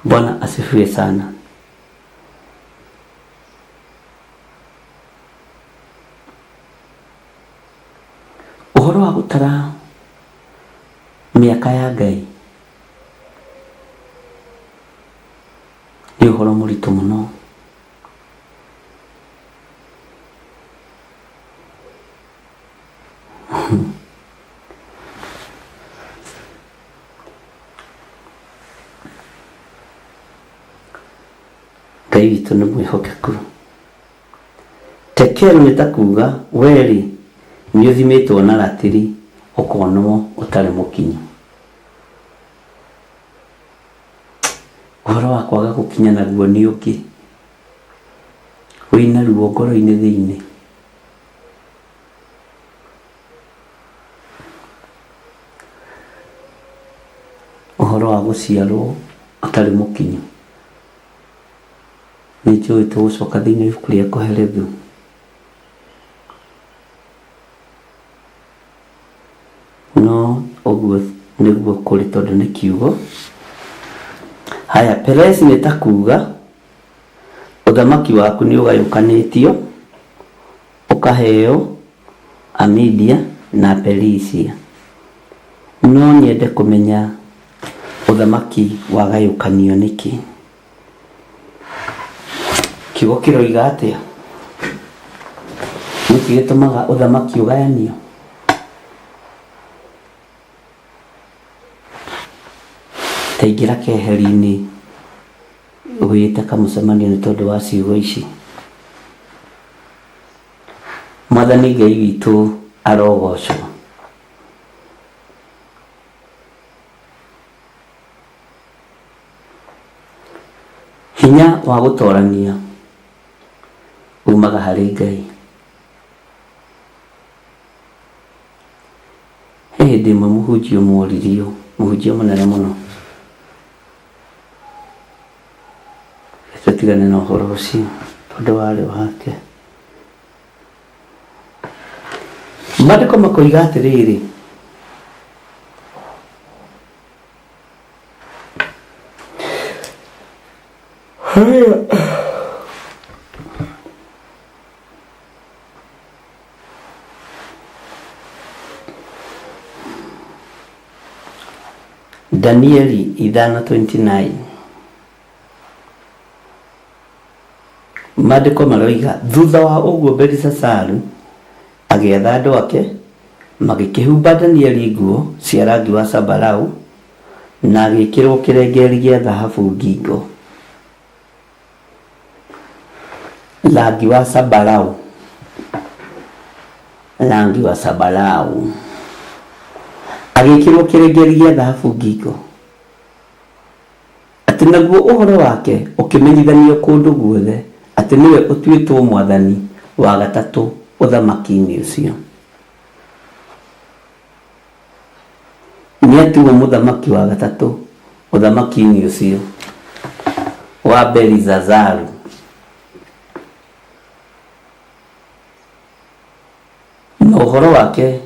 Bwana asifiwe sana. Ũhoro wa gũtara mĩaka ya Ngai nĩ ũhoro mũritũ mũno. Ngai witũ nĩ mwĩhokeku. Tekel nĩ ta kuuga, wee-rĩ, nĩũthimĩtwo na ratiri ũkonwo ũtarĩ mũkinyu. Ũhoro wa kwaga gũkinya naguo nĩ ũngĩ, wĩna ruo ngoro-inĩ thĩinĩ. Ũhoro wa gũciarwo ũtarĩ mũkinyu. Nĩ njũĩ tũgũcoka thĩinĩ wa ibuku rĩa Kohelethu. No ũguo nĩguo kũrĩ tondũ nĩ kiugo. Haya, Peresi nĩ ta kuuga ũthamaki waku nĩ ũgayũkanĩtio ũkaheo Amedia na Aperisia. No nyende kũmenya ũthamaki wagayũkanio nĩkĩ. Kiugo kĩroiga atĩa? Nĩkĩ gĩtũmaga ũthamaki ũgayanio? Ta ingĩra keheri-inĩ wĩte kamũcemanio nĩ tondũ wa ciugo ici. Mwathani Ngai witũ arogocwo. Hinya wa gũtorania umaga harĩ Ngai. He hĩndĩ ĩmwe mũhunjia ũmwe oririo, mũhunjia mũnene mũno, tũtigane na ũhoro ũcio tondũ warĩ wake. Maandĩko makoiga atĩrĩrĩ, Danieli 5:29 Maandĩko maroiga, thutha wa ũguo Belishazaru agĩatha andũ ake, magĩkĩhumba Danieli nguo cia rangi wa zambarau, na agĩĩkĩrwo kĩrengeeri gĩa thahabu ngingo. Rangi wa zambarau. Rangi wa zambarau. Agĩĩkĩrwo kĩrengeeri gĩa thahabu ngingo. Atĩ naguo ũhoro wake ũkĩmenyithanio kũndũ guothe atĩ nĩwe ũtuĩtwo mwathani wa gatatũ ũthamaki-inĩ ũcio. Nĩ atuo mũthamaki wa gatatũ ũthamaki-inĩ ũcio wa Belizazaru. Na ũhoro wake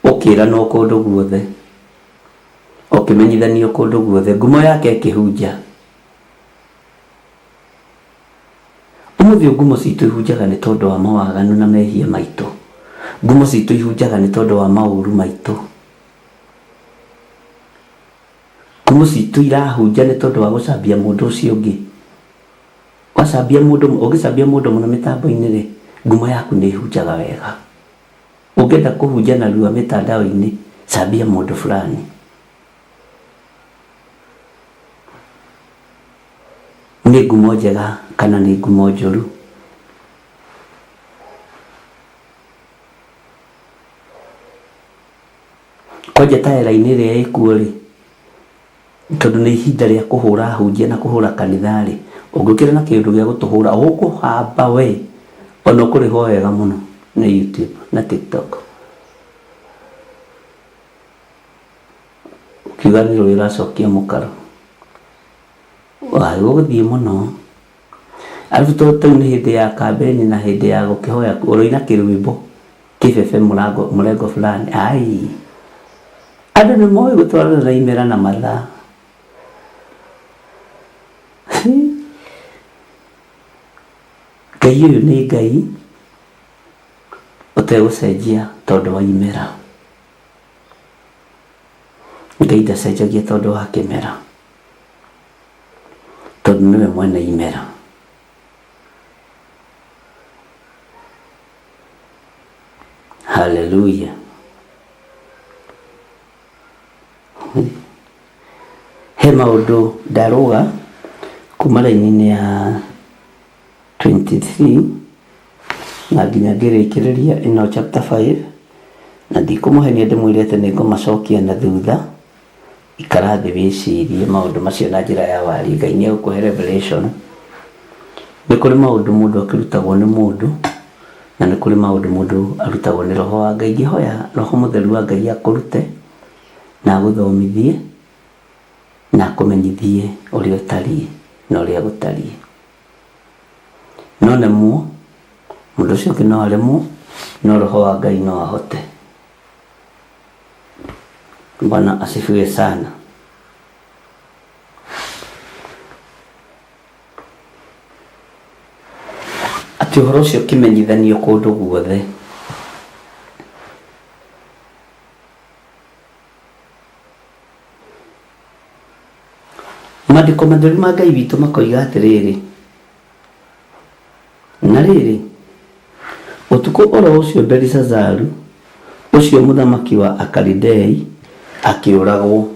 ũkĩranwo kũndũ guothe, ũkĩmenyithanio kũndũ guothe, ngumo yake ĩkĩhunja. Ũmũthĩ ũyũ ngumo citũ ihunjaga nĩ tondũ wa mawaganu na mehia maitũ. Ngumo citũ ihunjaga nĩ tondũ wa maũru maitũ. Ngumo citũ irahunja nĩ tondũ wa gũcambia mũndũ ũcio ũngĩ. Wacambia mũndũ, ũngĩcambia mũndũ mũno mĩtambo-inĩ rĩ, ngumo yaku nĩ ĩhunjaga wega. Ũngĩenda kũhunja narua mĩtandao-inĩ, cambia mũndũ fulani. Nĩ ngumo njega kana nĩ ngumo njũru? Kwanja ta era-inĩ ĩrĩa ĩkuo rĩ, tondũ nĩ ihinda rĩa kũhũra ahunjia na kũhũra kanitha rĩ, ũngĩũkĩra na kĩũndũ gĩa gũtũhũra, ũgũkũhamba we, ona ũkũrĩhwo wega mũno nĩ YouTube na TikTok. Ũkiuga nĩ rũĩ ũracokia mũkaro. Wai ũgũthiĩ mũno. Arabu to rĩu nĩ hĩndĩ ya kambeni na hĩndĩ ya gũkĩhoya ũroina kĩrwĩmbo kĩbebe mũrango mũrengo fulani. Ai. Andũ nĩ moĩ gũtwarana na imera na mathaa. Ngai ũyũ nĩ Ngai ũtegũcenjia tondũ wa imera. Ngai ndacenjagia tondũ wa kĩmera, tondũ nĩwe mwene imera. Haleluya. He maũndũ ndarũga kuma raini-inĩ ya 23 na nginya ngĩrĩkĩrĩria ĩno chapter 5 na ndikũmũhenia ndĩmwĩre atĩ nĩ ngũmacokia na thutha. Ikara thĩ wĩcirie maũndũ macio na njĩra ya wariĩ. Ngai nĩ egũkũhe revelation. Nĩ kũrĩ maũndũ mũndũ akĩrutagwo nĩ mũndũ na nĩ kũrĩ maũndũ mũndũ arutagwo nĩ Roho wa Ngai. Ingĩhoya Roho Mũtheru wa Ngai akũrute na agũthomithie na akũmenyithie ũrĩa ũtariĩ na ũrĩa gũtariĩ. No nemwo, mũndũ ũcio ũngĩ no aremwo, no Roho wa Ngai no ahote. Bwana asifiwe sana. Atĩ ũhoro ũcio ũkĩmenyithanio kũndũ guothe. Maandĩko matheru ma Ngai witũ makoiga atĩrĩrĩ, na rĩrĩ, ũtukũ o ro ũcio Belishazaru, ũcio mũthamaki wa Akalidei, akĩũragwo.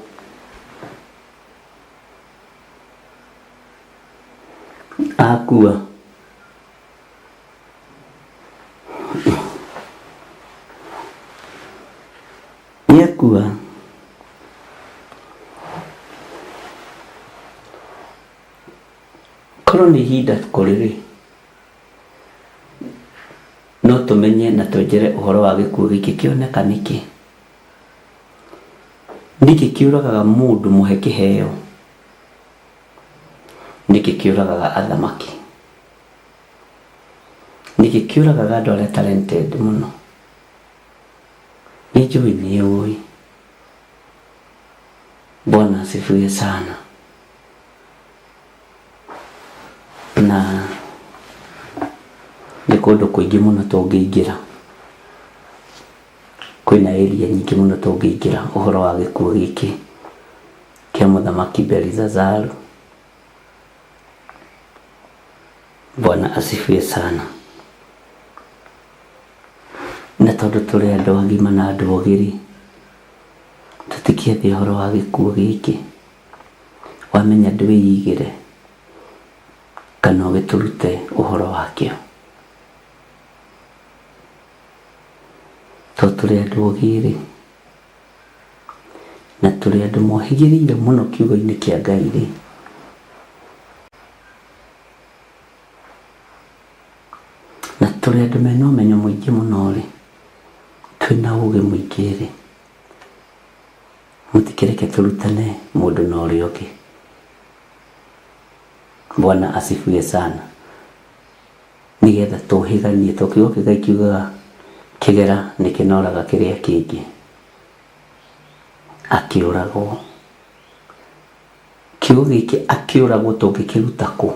Akua. Nĩakua. Korwo nĩ ihinda kũrĩ rĩ, no tũmenye na twenjere ũhoro wa gĩkuũ gĩkĩ kĩoneka nĩkĩ. Nĩkĩ kĩũragaga mũndũ mũhe kĩheo? Nĩkĩ kĩũragaga athamaki? Nĩkĩ kĩũragaga andũ arĩa talented mũno? Nĩ njũĩ nĩ ũĩ. Bwana asifiwe sana. Na nĩ kũndũ kũingĩ mũno tũngĩingĩra. Kwĩna area nyingĩ mũno tũngĩingĩra ũhoro wa gĩkuũ gĩkĩ kĩa mũthamaki Belizazaru. Bwana asifiwe sana. Na tondũ tũrĩ andũ agima na andũ ogĩ-rĩ, tũtikĩethe ũhoro wa gĩkuũ gĩkĩ. Wamenya ndwĩigĩre kana ũgĩtũrute ũhoro wakĩo. Tondũ tũrĩ andũ ogĩ-rĩ, na tũrĩ andũ mohĩgĩrĩire mũno kiugo-inĩ kĩa Ngai-rĩ, na tũrĩ andũ mena ũmenyo mũingĩ mũno-rĩ, twĩna ũgĩ mũingĩ-rĩ, Mũtikĩreke tũrutane mũndũ na ũrĩa ũngĩ. Bwana asifiwe sana. Nĩgetha tũhĩganie, to kiugo kĩa Ngai kiugaga kĩgera nĩ kĩnoraga kĩrĩa kĩngĩ. Akĩũragwo. Kiugo gĩkĩ akĩũragwo tũngĩkĩruta kũ?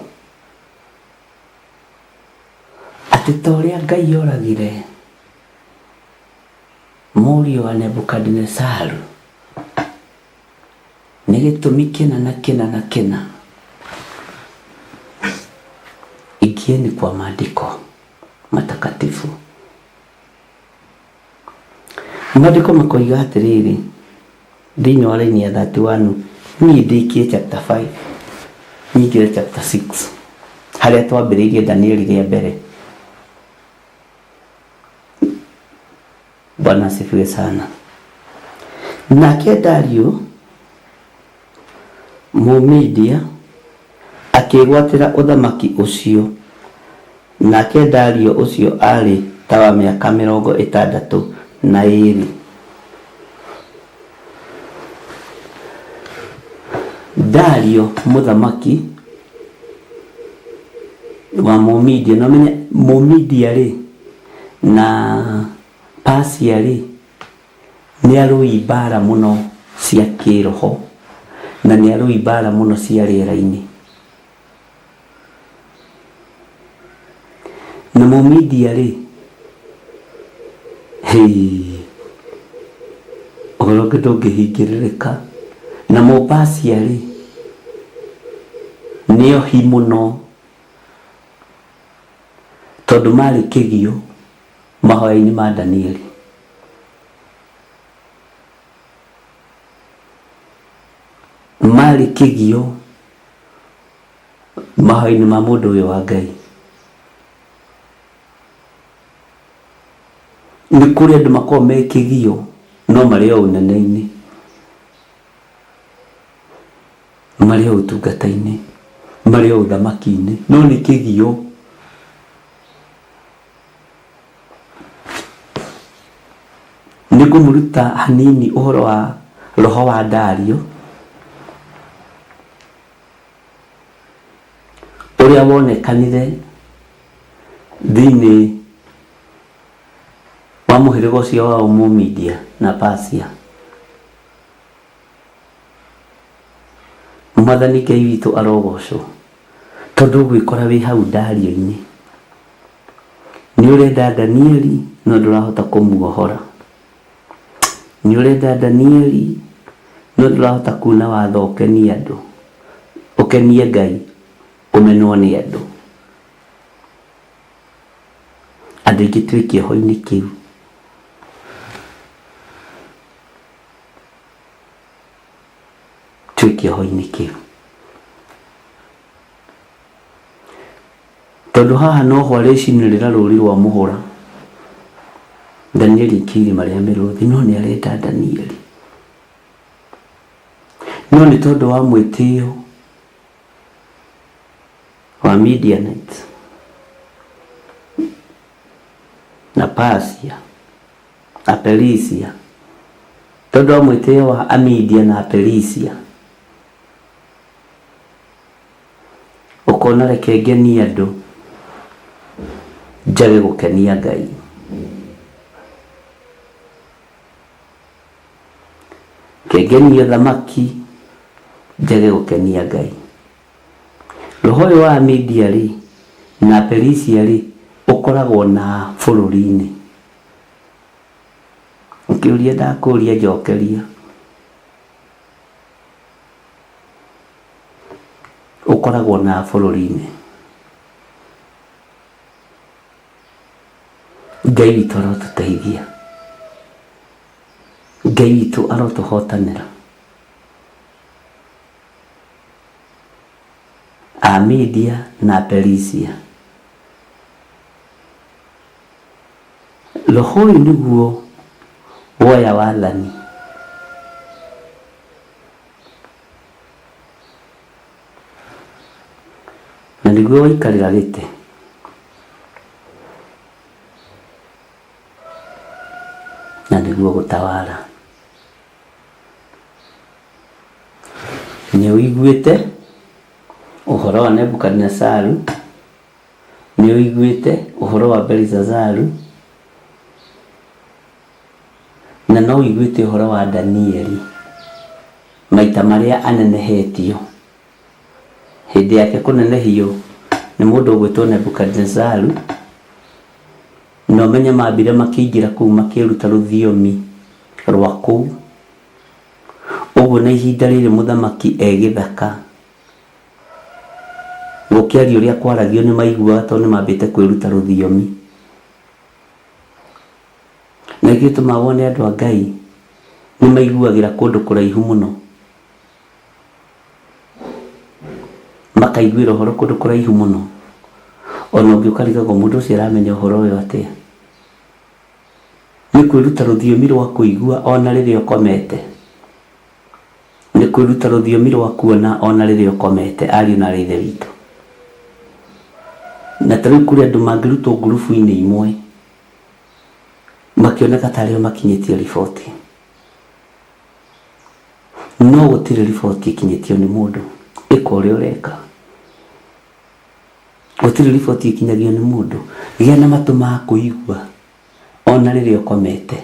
Atĩ ta ũrĩa Ngai oragire mũriũ wa Nebukadinesaru nĩ gĩtũmi kĩna na kĩna na kĩna. Ingieni kwa maandĩko matakatifu. Maandĩko makoiga atĩrĩrĩ, thĩinĩ wa raini ya 31, niĩ ndĩkie chapter 5 nyingĩre chapter 6 harĩa twambĩrĩirie Danieli rĩa mbere. Bwana asifiwe sana. Nake Dario Mũmedia akĩĩgwatĩra ũthamaki ũcio, nake Dario ũcio aarĩ ta wa mĩaka 62. Dario mũthamaki wa Mũmedia, na ũmenye Mũmedia rĩ na Persia rĩ nĩ arũi mbara mũno cia kĩroho na nĩ arũi mbara mũno cia rĩera-inĩ. Na Mũmedia rĩ, hĩĩ, ũhoro ũngĩ ndũngĩhingĩrĩrĩka. Na Mũpacia rĩ, nĩ ohi mũno tondũ marĩ kĩgio mahoya-inĩ ma Danieli. Marĩ kĩgio mahoya-inĩ ma mũndũ ũyũ wa Ngai. Nĩ kũrĩ andũ makoragwo me kĩgio no marĩ o ũnene-inĩ, marĩ o ũtungata-inĩ, marĩ o ũthamaki-inĩ, no nĩ kĩgio. Nĩ ngũmũruta hanini ũhoro wa roho wa Dario ũrĩa wonekanire thĩinĩ wa mũhĩrĩga ũcio wa Mũmedia na Persia. Mwathani Ngai witũ arogocwo, tondũ ũgwĩkora wĩ hau Dario-inĩ. Nĩ ũrenda Danieli no ndũrahota kũmuohora. Nĩ ũrenda Danieli no ndũrahota kuna watho ũkenie andũ, ũkenie Ngai, ũmenwo nĩ andũ. Andũ aingĩ twĩ kĩoho-inĩ kĩu. Twĩ kĩoho-inĩ kĩu. Tondũ haha noho arĩcinĩrĩra rũri rwa mũhũra. Danieli aikio irima rĩa mĩrũthi, no nĩ arenda Danieli. No nĩ tondũ wa mwĩtĩo wa Midianites na Persia na Perisia, tondũ wa mwĩtĩo wa Amidia na Aperisia, ũkona reke ngenie andũ njage gũkenia Ngai. Reke ngenie ũthamaki njage gũkenia Ngai. Roho ũyũ wa Amidia rĩ na Aperisia rĩ ũkoragwo na bũrũri-inĩ. Ũkĩũria ndakũria njokeria. Ũkoragwo na bũrũri-inĩ. Ngai witũ arotũteithia. Ngai witũ arotũhotanĩra. Amidia na Aperisia. Roho ũyũ nĩguo woya wathani. Na nĩguo waikarĩra gĩtĩ. Na nĩguo gũtawara. Nĩ ũiguĩte ũhoro wa Nebukadinezaru, nĩ ũiguĩte ũhoro wa Belizazaru, na no ũiguĩte ũhoro wa Danieli maita marĩa anenehetio. Hĩndĩ yake kũnenehio nĩ mũndũ ũgwĩtwo Nebukadinezaru, na ũmenye mambire makĩingĩra kũu makĩruta rũthiomi rwa kũu. Ũguo na ihinda rĩrĩ mũthamaki e gĩthaka, gũkĩario ũrĩa kwaragio nĩ maiguaga tondũ nĩ mambĩte kwĩruta rũthiomi. Na nĩkĩo gĩtũmaga wone andũ a Ngai nĩ maiguagĩra kũndũ kũraihu mũno, makaiguĩra ũhoro kũndũ kũraihu mũno. Ona ũngĩ ũkarigagwo mũndũ ũcio aramenya ũhoro ũyũ atĩa. Nĩ kwĩruta rũthiomi rwa kũigua ona rĩrĩa ũkomete. Nĩ kwĩruta rũthiomi rwa kuona ona rĩrĩa ũkomete, ariũ na aarĩ a Ithe witũ. Na ta rĩu kũrĩ andũ mangĩrutwo ngurubu-inĩ imwe, makĩoneka tarĩ o makinyĩtie riboti. No gũtirĩ riboti ĩkinyĩtio nĩ mũndũ. Ĩka ũrĩa ũreka. Gũtirĩ riboti ĩkinyagio nĩ mũndũ. Gĩa na matũ ma kũigua ona rĩrĩa ũkomete.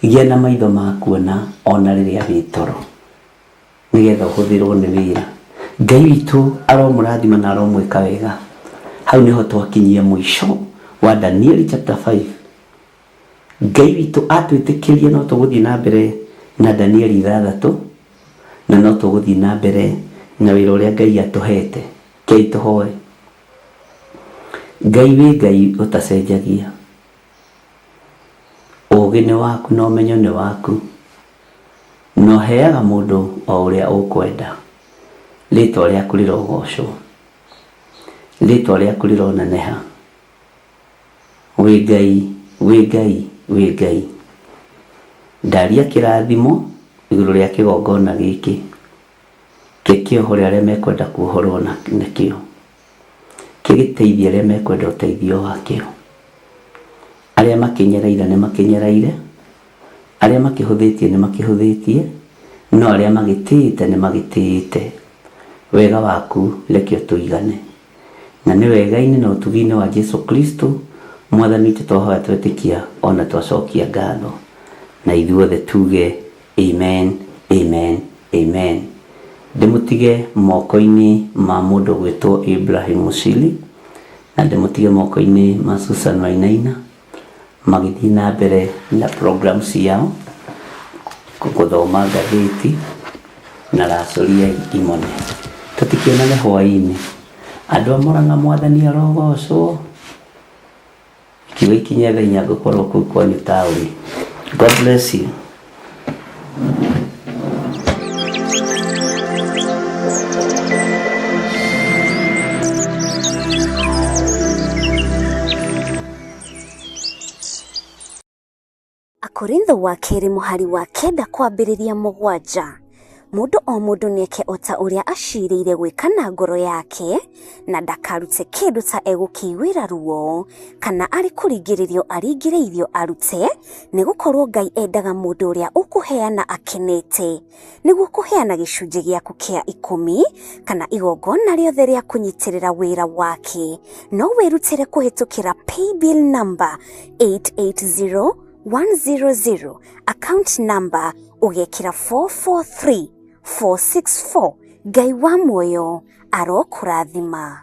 Gĩa na maitho ma kuona ona rĩrĩa wĩ toro, nĩgetha ũhũthĩrwo nĩ wĩra. Ngai witũ aromũrathima na aromwĩka wega. Hau nĩho twakinyia mũico wa Danieli chapter 5. Ngai witũ atwĩtĩkĩria no tũgũthiĩ na mbere na Danieli ithathatũ, na no tũgũthiĩ na mbere na wĩra ũrĩa Ngai atũhete. Rekei tũhoe. Ngai wĩ Ngai ũtacenjagia. Ũgĩ nĩ waku na ũmenyo nĩ waku, na ũheaga mũndũ o ũrĩa ũkwenda. Rĩtwa rĩaku rĩrogocwo. Rĩtwa rĩaku rĩroneneha. Wĩ Ngai, wĩ Ngai, wĩ Ngai. Ndaria kĩrathimo igũrũ rĩa kĩgongona gĩkĩ. Kĩkĩohore arĩa mekwenda kuohorwo nakĩo. Kĩgĩteithie arĩa mekwenda ũteithio wakĩo. Arĩa makĩnyereire nĩ makĩnyereire, arĩa makĩhũthĩtie nĩ makĩhũthĩtie, no arĩa magĩtĩĩte nĩ magĩtĩĩte. Wega waku reke ũtũigane. Na nĩ wega-inĩ na ũtugi-inĩ wa Jesu Kristo Mwathani witũ twahoya twetĩkia o na twacokia ngatho. Na ithuothe tuge amen, amen, amen. Ndĩmũtige moko-inĩ ma mũndũ ũgwĩtwo Ibrahim Mushili, na ndĩmũtige moko-inĩ ma Susan Wainaina, magĩthiĩ na mbere na program ciao, gũthoma ngathĩti, na racũriai imone. Tũtikĩonane hwaĩ-inĩ. Andũ a Mũrang'a Mwathani arogocwo. Ikiuga ikinye thaa inya ngũkorwo kũu kwanyu taũni. God bless you. Akorintho wa kerĩ mũhari wa kenda kwambĩrĩria mũgwanja. Mũndũ o mũndũ nĩeke o ta ũrĩa aciirĩire gwĩka na ngoro yake, na ndakarute kĩndũ ta egũkĩiguĩra ruo, kana arĩ kũringĩrĩrio aringĩrĩirio arute, nĩ gũkorwo Ngai endaga mũndũ ũrĩa ũkũheana akenete. Nĩguo kũheana gĩcunjĩ gĩaku kĩa ikũmi kana igongona rĩothe rĩa kũnyitĩrĩra wĩra wake, no wĩrutĩre kũhĩtũkĩra paybill number 880100, account number ũgekĩra 443464. Ngai wa muoyo arokũrathima.